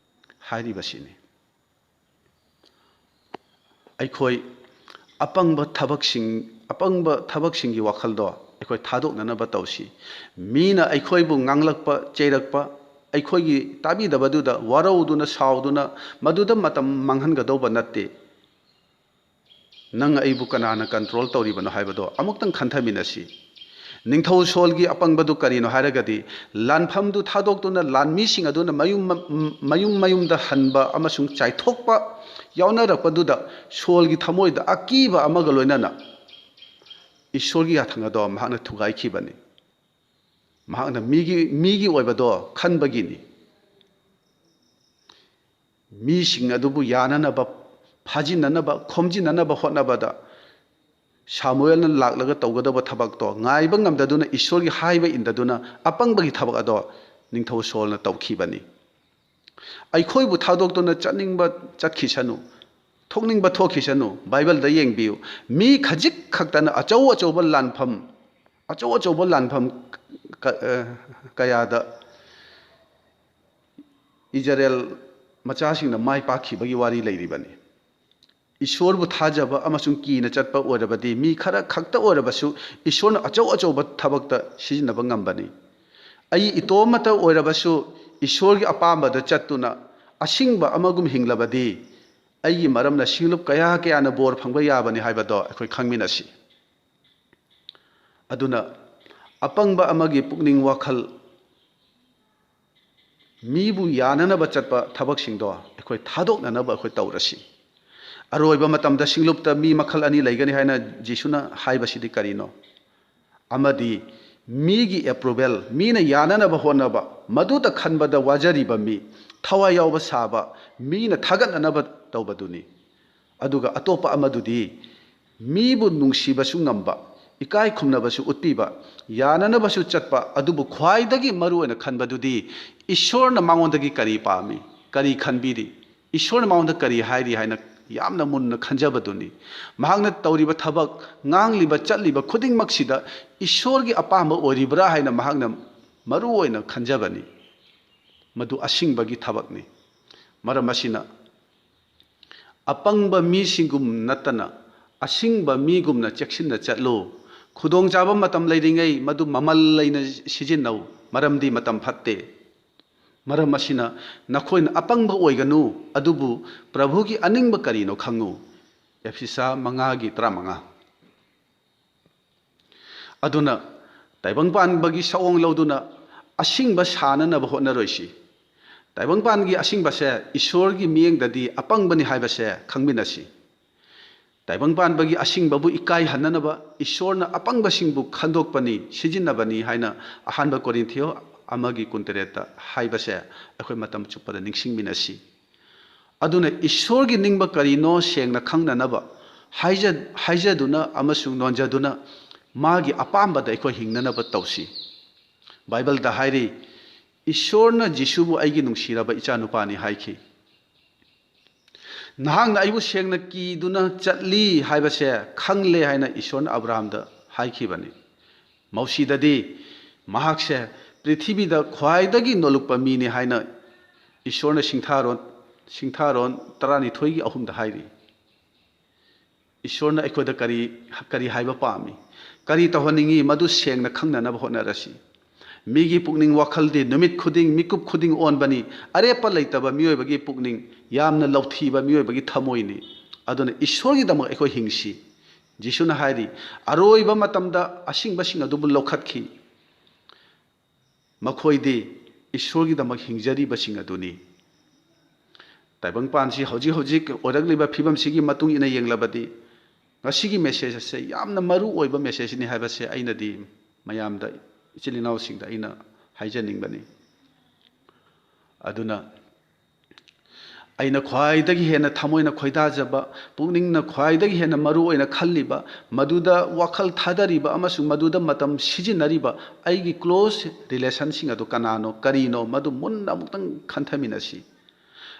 ꯍꯥꯏꯔꯤꯕꯁꯤꯅꯤ꯫ ꯑꯩꯈꯣꯏ ꯑꯄꯪꯕ ꯊꯕꯛꯁꯤꯡ, ꯑꯄꯪꯕ ꯊꯕꯛꯁꯤꯡꯒꯤ ꯋꯥꯈꯜꯗꯣ ꯑꯩꯈꯣꯏ ꯊꯥꯗꯣꯛꯅꯅꯕ ꯇꯧꯁꯤ꯫ ꯃꯤꯅ ꯑꯩꯈꯣꯏꯕꯨ ꯉꯥꯡꯂꯛꯄ, ꯆꯩꯔꯛꯄ, ꯑꯩꯈꯣꯏꯒꯤ ꯇꯥꯕꯤꯗꯕꯗꯨꯗ ꯋꯥꯔꯧꯗꯨꯅ, ꯁꯥꯎꯗꯨꯅ ꯃꯗꯨꯗ ꯃꯇꯝ ꯃꯥꯡꯍꯟꯒꯗꯧꯕ ꯅꯠꯇꯦ꯫ "ꯅꯪ ꯑꯩꯕꯨ ꯀꯅꯥꯅ ꯀꯟꯇ꯭ꯔꯣꯜ ꯇꯧꯔꯤꯕꯅꯣ?" ꯍꯥꯏꯕꯗꯣ ꯑꯃꯨꯛꯇꯪ ꯈꯟꯊꯃꯤꯟꯅꯁꯤ꯫ ꯅꯤꯡꯊꯧ ꯁꯣꯜꯒꯤ ꯑꯄꯪꯕꯗꯨ ꯀꯔꯤꯅꯣ ꯍꯥꯏꯔꯒꯗꯤ, ꯂꯥꯟꯐꯝꯗꯨ ꯊꯥꯗꯣꯛꯇꯨꯅ ꯂꯥꯟꯃꯤꯁꯤꯡ ꯑꯗꯨꯅ ꯃꯌꯨꯝ, ꯃꯌꯨꯝ ꯃꯌꯨꯝꯗ ꯍꯟꯕ ꯑꯃꯁꯨꯡ ꯆꯥꯏꯊꯣꯛꯄ ꯌꯥꯎꯅꯔꯛꯄꯗꯨꯗ ꯁꯣꯜꯒꯤ ꯊꯃꯣꯏꯗ ꯑꯀꯤꯕ ꯑꯃꯒ ꯂꯣꯏꯅꯅ ꯏꯁꯣꯔꯒꯤ ꯌꯥꯊꯪ ꯑꯗꯣ ꯃꯍꯥꯛꯅ ꯊꯨꯒꯥꯏꯈꯤꯕꯅꯤ꯫ ꯃꯍꯥꯛꯅ ꯃꯤꯒꯤ, ꯃꯤꯒꯤ ꯑꯣꯏꯕꯗꯣ ꯈꯟꯕꯒꯤꯅꯤ꯫ ꯃꯤꯁꯤꯡ ꯑꯗꯨꯕꯨ ꯌꯥꯅꯅꯕ, ꯐꯥꯖꯤꯟꯅꯅꯕ, ꯈꯣꯝꯖꯤꯟꯅꯅꯕ ꯍꯣꯠꯅꯕꯗ ꯁꯥꯃꯨꯑꯦꯜꯅ ꯂꯥꯛꯂꯒ ꯇꯧꯒꯗꯕ ꯊꯕꯛꯇꯣ ꯉꯥꯏꯕ ꯉꯝꯗꯗꯨꯅ, ꯏꯁꯣꯔꯒꯤ ꯍꯥꯏꯕ ꯏꯟꯗꯗꯨꯅ ꯑꯄꯪꯕꯒꯤ ꯊꯕꯛ ꯑꯗꯣ ꯅꯤꯡꯊꯧ ꯁꯣꯜꯅ ꯇꯧꯈꯤꯕꯅꯤ꯫ ꯑꯩꯈꯣꯏꯕꯨ ꯊꯥꯗꯣꯛꯇꯨꯅ ꯆꯠꯅꯤꯡꯕ ꯆꯠꯈꯤꯁꯅꯨ, ꯊꯣꯛꯅꯤꯡꯕ ꯊꯣꯛꯈꯤꯁꯅꯨ꯫ ꯕꯥꯏꯕꯜꯗ ꯌꯦꯡꯕꯤꯌꯨ, ꯃꯤ ꯈꯖꯤꯛ ꯈꯛꯇꯅ ꯑꯆꯧ ꯑꯆꯧꯕ ꯂꯥꯟꯐꯝ, ꯑꯆꯧ ꯑꯆꯧꯕ ꯂꯥꯟꯐꯝ ꯀ-, ꯑ, ꯀꯌꯥꯗ ꯏꯖꯔꯦꯜ ꯃꯆꯥꯁꯤꯡꯅ ꯃꯥꯏ ꯄꯥꯛꯈꯤꯕꯒꯤ ꯋꯥꯔꯤ ꯂꯩꯔꯤꯕꯅꯤ꯫ ꯏꯁꯣꯔꯕꯨ ꯊꯥꯖꯕ ꯑꯃꯁꯨꯡ ꯀꯤꯅ ꯆꯠꯄ ꯑꯣꯏꯔꯕꯗꯤ, ꯃꯤ ꯈꯔ ꯈꯛꯇ ꯑꯣꯏꯔꯕꯁꯨ ꯏꯁꯣꯔꯅ ꯑꯆꯧ ꯑꯆꯧꯕ ꯊꯕꯛꯇ ꯁꯤꯖꯤꯟꯅꯕ ꯉꯝꯕꯅꯤ꯫ ꯑꯩ ꯏꯇꯣꯝꯃꯇ ꯑꯣꯏꯔꯕꯁꯨ ꯏꯁꯣꯔꯒꯤ ꯑꯄꯥꯝꯕꯗ ꯆꯠꯇꯨꯅ ꯑꯁꯤꯡꯕ ꯑꯃꯒꯨꯝ ꯍꯤꯡꯂꯕꯗꯤ, ꯑꯩꯒꯤ ꯃꯔꯝꯅ ꯁꯤꯡꯂꯨꯞ ꯀꯌꯥ ꯀꯌꯥꯅ ꯕꯣꯔ ꯐꯪꯕ ꯌꯥꯕꯅꯤ ꯍꯥꯏꯕꯗꯣ ꯑꯩꯈꯣꯏ ꯈꯪꯃꯤꯟꯅꯁꯤ꯫ ꯑꯗꯨꯅ ꯑꯄꯪꯕ ꯑꯃꯒꯤ ꯄꯨꯛꯅꯤꯡ ꯋꯥꯈꯜ, ꯃꯤꯕꯨ ꯌꯥꯅꯅꯕ ꯆꯠꯄ ꯊꯕꯛꯁꯤꯡꯗꯣ ꯑꯩꯈꯣꯏ ꯊꯥꯗꯣꯛꯅꯅꯕ ꯑꯩꯈꯣꯏ ꯇꯧꯔꯁꯤ꯫ ꯑꯔꯣꯏꯕ ꯃꯇꯝꯗ ꯁꯤꯡꯂꯨꯞꯇ ꯃꯤ ꯃꯈꯜ ꯑꯅꯤ ꯂꯩꯒꯅꯤ ꯍꯥꯏꯅ ꯖꯤꯁꯨꯅ ꯍꯥꯏꯕꯁꯤꯗꯤ ꯀꯔꯤꯅꯣ? ꯑꯃꯗꯤ ꯃꯤꯒꯤ approval, ꯃꯤꯅ ꯌꯥꯅꯅꯕ ꯍꯣꯠꯅꯕ, ꯃꯗꯨꯇ ꯈꯟꯕꯗ ꯋꯥꯖꯔꯤꯕ ꯃꯤ, ꯊꯋꯥꯏ ꯌꯥꯎꯕ ꯁꯥꯕ, ꯃꯤꯅ ꯊꯥꯒꯠꯅꯅꯕ ꯇꯧꯕꯗꯨꯅꯤ꯫ ꯑꯗꯨꯒ ꯑꯇꯣꯞꯄ ꯑꯃꯗꯨꯗꯤ ꯃꯤꯕꯨ ꯅꯨꯡꯁꯤꯕꯁꯨ ꯉꯝꯕ, ꯏꯀꯥꯏ ꯈꯨꯝꯅꯕꯁꯨ ꯎꯠꯄꯤꯕ, ꯌꯥꯅꯅꯕꯁꯨ ꯆꯠꯄ, ꯑꯗꯨꯕꯨ ꯈ꯭ꯋꯥꯏꯗꯒꯤ ꯃꯔꯨ ꯑꯣꯏꯅ ꯈꯟꯕꯗꯨꯗꯤ ꯏꯁꯣꯔꯅ ꯃꯉꯣꯟꯗꯒꯤ ꯀꯔꯤ ꯄꯥꯝꯃꯤ, ꯀꯔꯤ ꯈꯟꯕꯤꯔꯤ, ꯏꯁꯣꯔꯅ ꯃꯉꯣꯟꯗ ꯀꯔꯤ ꯍꯥꯏꯔꯤ ꯍꯥꯏꯅ ꯌꯥꯝꯅ ꯃꯨꯟꯅ ꯈꯟꯖꯕꯗꯨꯅꯤ꯫ ꯃꯍꯥꯛꯅ ꯇꯧꯔꯤꯕ ꯊꯕꯛ, ꯉꯥꯡꯂꯤꯕ, ꯆꯠꯂꯤꯕ ꯈꯨꯗꯤꯡꯃꯛꯁꯤꯗ ꯏꯁꯣꯔꯒꯤ ꯑꯄꯥꯝꯕ ꯑꯣꯏꯔꯤꯕ꯭ꯔꯥ ꯍꯥꯏꯅ ꯃꯍꯥꯛꯅ ꯃꯔꯨ ꯑꯣꯏꯅ ꯈꯟꯖꯕꯅꯤ꯫ ꯃꯗꯨ ꯑꯁꯤꯡꯕꯒꯤ ꯊꯕꯛꯅꯤ꯫ ꯃꯔꯝ ꯑꯁꯤꯅ, "ꯑꯄꯪꯕ ꯃꯤꯁꯤꯡꯒꯨꯝ ꯅꯠꯇꯅ, ꯑꯁꯤꯡꯕ ꯃꯤꯒꯨꯝꯅ ꯆꯦꯛꯁꯤꯟꯅ ꯆꯠꯂꯨ꯫ ꯈꯨꯗꯣꯡꯆꯥꯕ ꯃꯇꯝ ꯂꯩꯔꯤꯉꯩ ꯃꯗꯨ ꯃꯃꯜ ꯂꯩꯅ ꯁꯤꯖꯤꯟꯅꯧ, ꯃꯔꯝꯗꯤ ꯃꯇꯝ ꯐꯠꯇꯦ꯫ ꯃꯔꯝ ꯑꯁꯤꯅ, ꯅꯈꯣꯏꯅ ꯑꯄꯪꯕ ꯑꯣꯏꯒꯅꯨ, ꯑꯗꯨꯕꯨ ꯄ꯭ꯔꯚꯨꯒꯤ ꯑꯅꯤꯡꯕ ꯀꯔꯤꯅꯣ ꯈꯪꯉꯨ"꯫ ꯑꯦꯐꯤꯁꯥ ꯃꯉꯥꯒꯤ ꯇꯔꯥꯃꯉꯥ꯫ ꯑꯗꯨꯅ ꯇꯥꯏꯕꯪ ꯄꯥꯟꯕꯒꯤ ꯁꯑꯣꯡ ꯂꯧꯗꯨꯅ ꯑꯁꯤꯡꯕ ꯁꯥꯅꯅꯕ ꯍꯣꯠꯅꯔꯣꯏꯁꯤ꯫ ꯇꯥꯏꯕꯪ ꯄꯥꯟꯒꯤ ꯑꯁꯤꯡꯕꯁꯦ ꯏꯁꯣꯔꯒꯤ ꯃꯤꯠꯌꯦꯡꯗꯗꯤ ꯑꯄꯪꯕꯅꯤ ꯍꯥꯏꯕꯁꯦ ꯈꯪꯃꯤꯟꯅꯁꯤ꯫ ꯇꯥꯏꯕꯪ ꯄꯥꯟꯕꯒꯤ ꯑꯁꯤꯡꯕꯕꯨ ꯏꯀꯥꯏꯍꯟꯅꯅꯕ ꯏꯁꯣꯔꯅ ꯑꯄꯪꯕꯁꯤꯡꯕꯨ ꯈꯟꯗꯣꯛꯄꯅꯤ, ꯁꯤꯖꯤꯟꯅꯕꯅꯤ ꯍꯥꯏꯅ ꯑꯍꯥꯟꯕ ꯀꯣꯔꯤꯟꯊꯤꯌꯣ ꯑꯃꯒꯤ ꯀꯨꯟꯇꯔꯦꯠꯇ ꯍꯥꯏꯕꯁꯦ ꯑꯩꯈꯣꯏ ꯃꯇꯝ ꯆꯨꯞꯄꯗ ꯅꯤꯡꯁꯤꯡꯃꯤꯟꯅꯁꯤ꯫ ꯑꯗꯨꯅ ꯏꯁꯣꯔꯒꯤ ꯅꯤꯡꯕ ꯀꯔꯤꯅꯣ ꯁꯦꯡꯅ ꯈꯪꯅꯅꯕ ꯍꯥꯏꯖ-, ꯍꯥꯏꯖꯗꯨꯅ ꯑꯃꯁꯨꯡ ꯅꯣꯟꯖꯗꯨꯅ ꯃꯥꯒꯤ ꯑꯄꯥꯝꯕꯗ ꯑꯩꯈꯣꯏ ꯍꯤꯡꯅꯅꯕ ꯇꯧꯁꯤ꯫ ꯕꯥꯏꯕꯜꯗ ꯍꯥꯏꯔꯤ, "ꯏꯁꯣꯔꯅ ꯖꯤꯁꯨꯕꯨ ꯑꯩꯒꯤ ꯅꯨꯡꯁꯤꯔꯕ ꯏꯆꯥꯅꯨꯄꯥꯅꯤ" ꯍꯥꯏꯈꯤ꯫ "ꯅꯍꯥꯛꯅ ꯑꯩꯕꯨ ꯁꯦꯡꯅ ꯀꯤꯗꯨꯅ ꯆꯠꯂꯤ ꯍꯥꯏꯕꯁꯦ ꯈꯪꯂꯦ" ꯍꯥꯏꯅ ꯏꯁꯣꯔꯅ ꯑꯕ꯭ꯔꯥꯍꯥꯝꯗ ꯍꯥꯏꯈꯤꯕꯅꯤ꯫ ꯃꯧꯁꯤꯗꯗꯤ ꯃꯍꯥꯛꯁꯦ ꯄ꯭ꯔꯤꯊꯤꯕꯤꯗ ꯈ꯭ꯋꯥꯏꯗꯒꯤ ꯅꯣꯜꯂꯨꯛꯄ ꯃꯤꯅꯤ ꯍꯥꯏꯅ ꯏꯁꯣꯔꯅ ꯁꯤꯡꯊꯥꯔꯣꯟ, ꯁꯤꯡꯊꯥꯔꯣꯟ ꯇꯔꯥꯅꯤꯊꯣꯏꯒꯤ ꯑꯍꯨꯝꯗ ꯍꯥꯏꯔꯤ꯫ ꯏꯁꯣꯔꯅ ꯑꯩꯈꯣꯏꯗ ꯀꯔꯤ, ꯀꯔꯤ ꯍꯥꯏꯕ ꯄꯥꯝꯃꯤ, ꯀꯔꯤ ꯇꯧꯍꯟꯅꯤꯡꯉꯤ, ꯃꯗꯨ ꯁꯦꯡꯅ ꯈꯪꯅꯅꯕ ꯍꯣꯠꯅꯔꯁꯤ꯫ ꯃꯤꯒꯤ ꯄꯨꯛꯅꯤꯡ ꯋꯥꯈꯜꯗꯤ ꯅꯨꯃꯤꯠ ꯈꯨꯗꯤꯡ, ꯃꯤꯀꯨꯞ ꯈꯨꯗꯤꯡ ꯑꯣꯟꯕꯅꯤ꯫ ꯑꯔꯦꯞꯄ ꯂꯩꯇꯕ ꯃꯤꯑꯣꯏꯕꯒꯤ ꯄꯨꯛꯅꯤꯡ ꯌꯥꯝꯅ ꯂꯧꯊꯤꯕ ꯃꯤꯑꯣꯏꯕꯒꯤ ꯊꯃꯣꯏꯅꯤ꯫ ꯑꯗꯨꯅ ꯏꯁꯣꯔꯒꯤꯗꯃꯛ ꯑꯩꯈꯣꯏ ꯍꯤꯡꯁꯤ꯫ ꯖꯤꯁꯨꯅ ꯍꯥꯏꯔꯤ, "ꯑꯔꯣꯏꯕ ꯃꯇꯝꯗ ꯑꯁꯤꯡꯕꯁꯤꯡ ꯑꯗꯨꯕꯨ ꯂꯧꯈꯠꯈꯤ꯫ ꯃꯈꯣꯏꯗꯤ ꯏꯁꯣꯔꯒꯤꯗꯃꯛ ꯍꯤꯡꯖꯔꯤꯕꯁꯤꯡ ꯑꯗꯨꯅꯤ"꯫ ꯇꯥꯏꯕꯪꯄꯥꯟꯁꯤ ꯍꯧꯖꯤꯛ ꯍꯧꯖꯤꯛ ꯑꯣꯏꯔꯛꯂꯤꯕ ꯐꯤꯕꯝꯁꯤꯒꯤ ꯃꯇꯨꯡ ꯏꯟꯅ ꯌꯦꯡꯂꯕꯗꯤ, ꯉꯁꯤꯒꯤ message ꯑꯁꯦ ꯌꯥꯝꯅ ꯃꯔꯨ ꯑꯣꯏꯕ messageꯅꯤ ꯍꯥꯏꯕꯁꯦ ꯑꯩꯅꯗꯤ ꯃꯌꯥꯝꯗ, ꯏꯆꯤꯜ ꯏꯅꯥꯎꯁꯤꯡꯗ ꯑꯩꯅ ꯍꯥꯏꯖꯅꯤꯡꯕꯅꯤ꯫ ꯑꯗꯨꯅ ꯑꯩꯅ ꯈ꯭ꯋꯥꯏꯗꯒꯤ ꯍꯦꯟꯅ ꯊꯃꯣꯏꯅ ꯈꯣꯏꯗꯥꯖꯕ, ꯄꯨꯛꯅꯤꯡꯅ ꯈ꯭ꯋꯥꯏꯗꯒꯤ ꯍꯦꯟꯅ ꯃꯔꯨ ꯑꯣꯏꯅ ꯈꯜꯂꯤꯕ, ꯃꯗꯨꯗ ꯋꯥꯈꯜ ꯊꯥꯗꯔꯤꯕ ꯑꯃꯁꯨꯡ ꯃꯗꯨꯗ ꯃꯇꯝ ꯁꯤꯖꯤꯟꯅꯔꯤꯕ ꯑꯩꯒꯤ close relationꯁꯤꯡ ꯑꯗꯨ ꯀꯅꯥꯅꯣ, ꯀꯔꯤꯅꯣ, ꯃꯗꯨ ꯃꯨꯟꯅ ꯑꯃꯨꯛꯇꯪ ꯈꯟꯊꯃꯤꯟꯅꯁꯤ꯫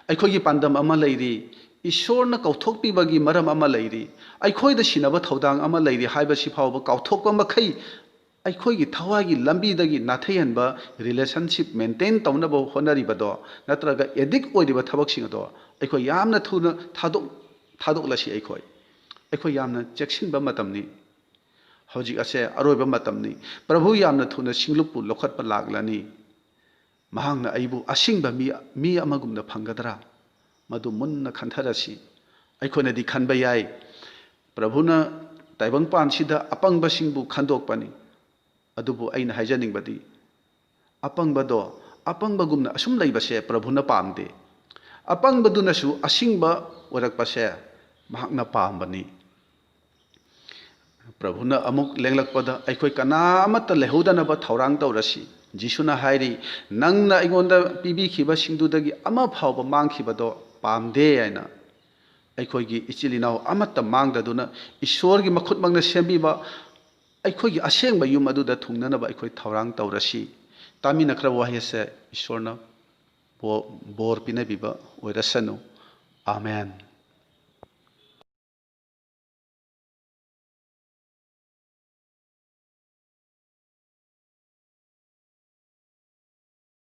ꯑꯩꯈꯣꯏꯒꯤ ꯄꯥꯟꯗꯝ ꯑꯃ ꯂꯩꯔꯤ, ꯏꯁꯣꯔꯅ ꯀꯧꯊꯣꯛꯄꯤꯕꯒꯤ ꯃꯔꯝ ꯑꯃ ꯂꯩꯔꯤ, ꯑꯩꯈꯣꯏꯗ ꯁꯤꯟꯅꯕ ꯊꯧꯗꯥꯡ ꯑꯃ ꯂꯩꯔꯤ ꯍꯥꯏꯕꯁꯤ ꯐꯥꯎꯕ ꯀꯥꯎꯊꯣꯛꯄ ꯃꯈꯩ, ꯑꯩꯈꯣꯏꯒꯤ ꯊꯋꯥꯏꯒꯤ ꯂꯝꯕꯤꯗꯒꯤ ꯅꯥꯊꯩꯍꯟꯕ relationship maintain ꯇꯧꯅꯕ ꯍꯣꯠꯅꯔꯤꯕꯗꯣ, ꯅꯠꯇ꯭ꯔꯒ addict ꯑꯣꯏꯔꯤꯕ ꯊꯕꯛꯁꯤꯡ ꯑꯗꯣ ꯑꯩꯈꯣꯏ ꯌꯥꯝꯅ ꯊꯨꯅ ꯊꯥꯗꯣꯛ-, ꯊꯥꯗꯣꯛꯂꯁꯤ꯫ ꯑꯩꯈꯣꯏ, ꯑꯩꯈꯣꯏ ꯌꯥꯝꯅ ꯆꯦꯛꯁꯤꯟꯕ ꯃꯇꯝꯅꯤ꯫ ꯍꯧꯖꯤꯛ ꯑꯁꯦ ꯑꯔꯣꯏꯕ ꯃꯇꯝꯅꯤ꯫ ꯄ꯭ꯔꯚꯨ ꯌꯥꯝꯅ ꯊꯨꯅ ꯁꯤꯡꯂꯨꯞꯄꯨ ꯂꯧꯈꯠꯄ ꯂꯥꯛꯂꯅꯤ꯫ ꯃꯍꯥꯛꯅ ꯑꯩꯕꯨ ꯑꯁꯤꯡꯕ ꯃꯤ, ꯃꯤ ꯑꯃꯒꯨꯝꯅ ꯐꯪꯒꯗ꯭ꯔꯥ? ꯃꯗꯨ ꯃꯨꯟꯅ ꯈꯟꯊꯔꯁꯤ꯫ ꯑꯩꯈꯣꯏꯅꯗꯤ ꯈꯟꯕ ꯌꯥꯏ, ꯄ꯭ꯔꯚꯨꯅ ꯇꯥꯏꯕꯪꯄꯥꯟꯁꯤꯗ ꯑꯄꯪꯕꯁꯤꯡꯕꯨ ꯈꯟꯗꯣꯛꯄꯅꯤ꯫ ꯑꯗꯨꯕꯨ ꯑꯩꯅ ꯍꯥꯏꯖꯅꯤꯡꯕꯗꯤ, ꯑꯄꯪꯕꯗꯣ ꯑꯄꯪꯕꯒꯨꯝꯅ ꯑꯁꯨꯝ ꯂꯩꯕꯁꯦ ꯄ꯭ꯔꯚꯨꯅ ꯄꯥꯝꯗꯦ꯫ ꯑꯄꯪꯕꯗꯨꯅꯁꯨ ꯑꯁꯤꯡꯕ ꯑꯣꯏꯔꯛꯄꯁꯦ ꯃꯍꯥꯛꯅ ꯄꯥꯝꯕꯅꯤ꯫ ꯄ꯭ꯔꯚꯨꯅ ꯑꯃꯨꯛ ꯂꯦꯡꯂꯛꯄꯗ ꯑꯩꯈꯣꯏ ꯀꯅꯥ ꯑꯃꯠꯇ ꯂꯩꯍꯧꯗꯅꯕ ꯊꯧꯔꯥꯡ ꯇꯧꯔꯁꯤ꯫ ꯖꯤꯁꯨꯅ ꯍꯥꯏꯔꯤ, "ꯅꯪꯅ ꯑꯩꯉꯣꯟꯗ ꯄꯤꯕꯤꯈꯤꯕꯁꯤꯡꯗꯨꯗꯒꯤ ꯑꯃ ꯐꯥꯎꯕ ꯃꯥꯡꯈꯤꯕꯗꯣ ꯄꯥꯝꯗꯦ" ꯍꯥꯏꯅ꯫ ꯑꯩꯈꯣꯏꯒꯤ ꯏꯆꯤꯜ ꯏꯅꯥꯎ ꯑꯃꯠꯇ ꯃꯥꯡꯗꯗꯨꯅ ꯏꯁꯣꯔꯒꯤ ꯃꯈꯨꯠꯃꯛꯅ ꯁꯦꯝꯕꯤꯕ ꯑꯩꯈꯣꯏꯒꯤ ꯑꯁꯦꯡꯕ ꯌꯨꯝ ꯑꯗꯨꯗ ꯊꯨꯡꯅꯅꯕ ꯑꯩꯈꯣꯏ ꯊꯧꯔꯥꯡ ꯇꯧꯔꯁꯤ꯫ ꯇꯥꯃꯤꯟꯅꯈ꯭ꯔꯕ ꯋꯥꯍꯩ ꯑꯁꯦ ꯏꯁꯣꯔꯅ ꯕꯣ-, ꯕꯣꯔ ꯄꯤꯅꯕꯤꯕ ꯑꯣꯏꯔꯁꯅꯨ꯫ ꯑꯥꯃꯦꯟ꯫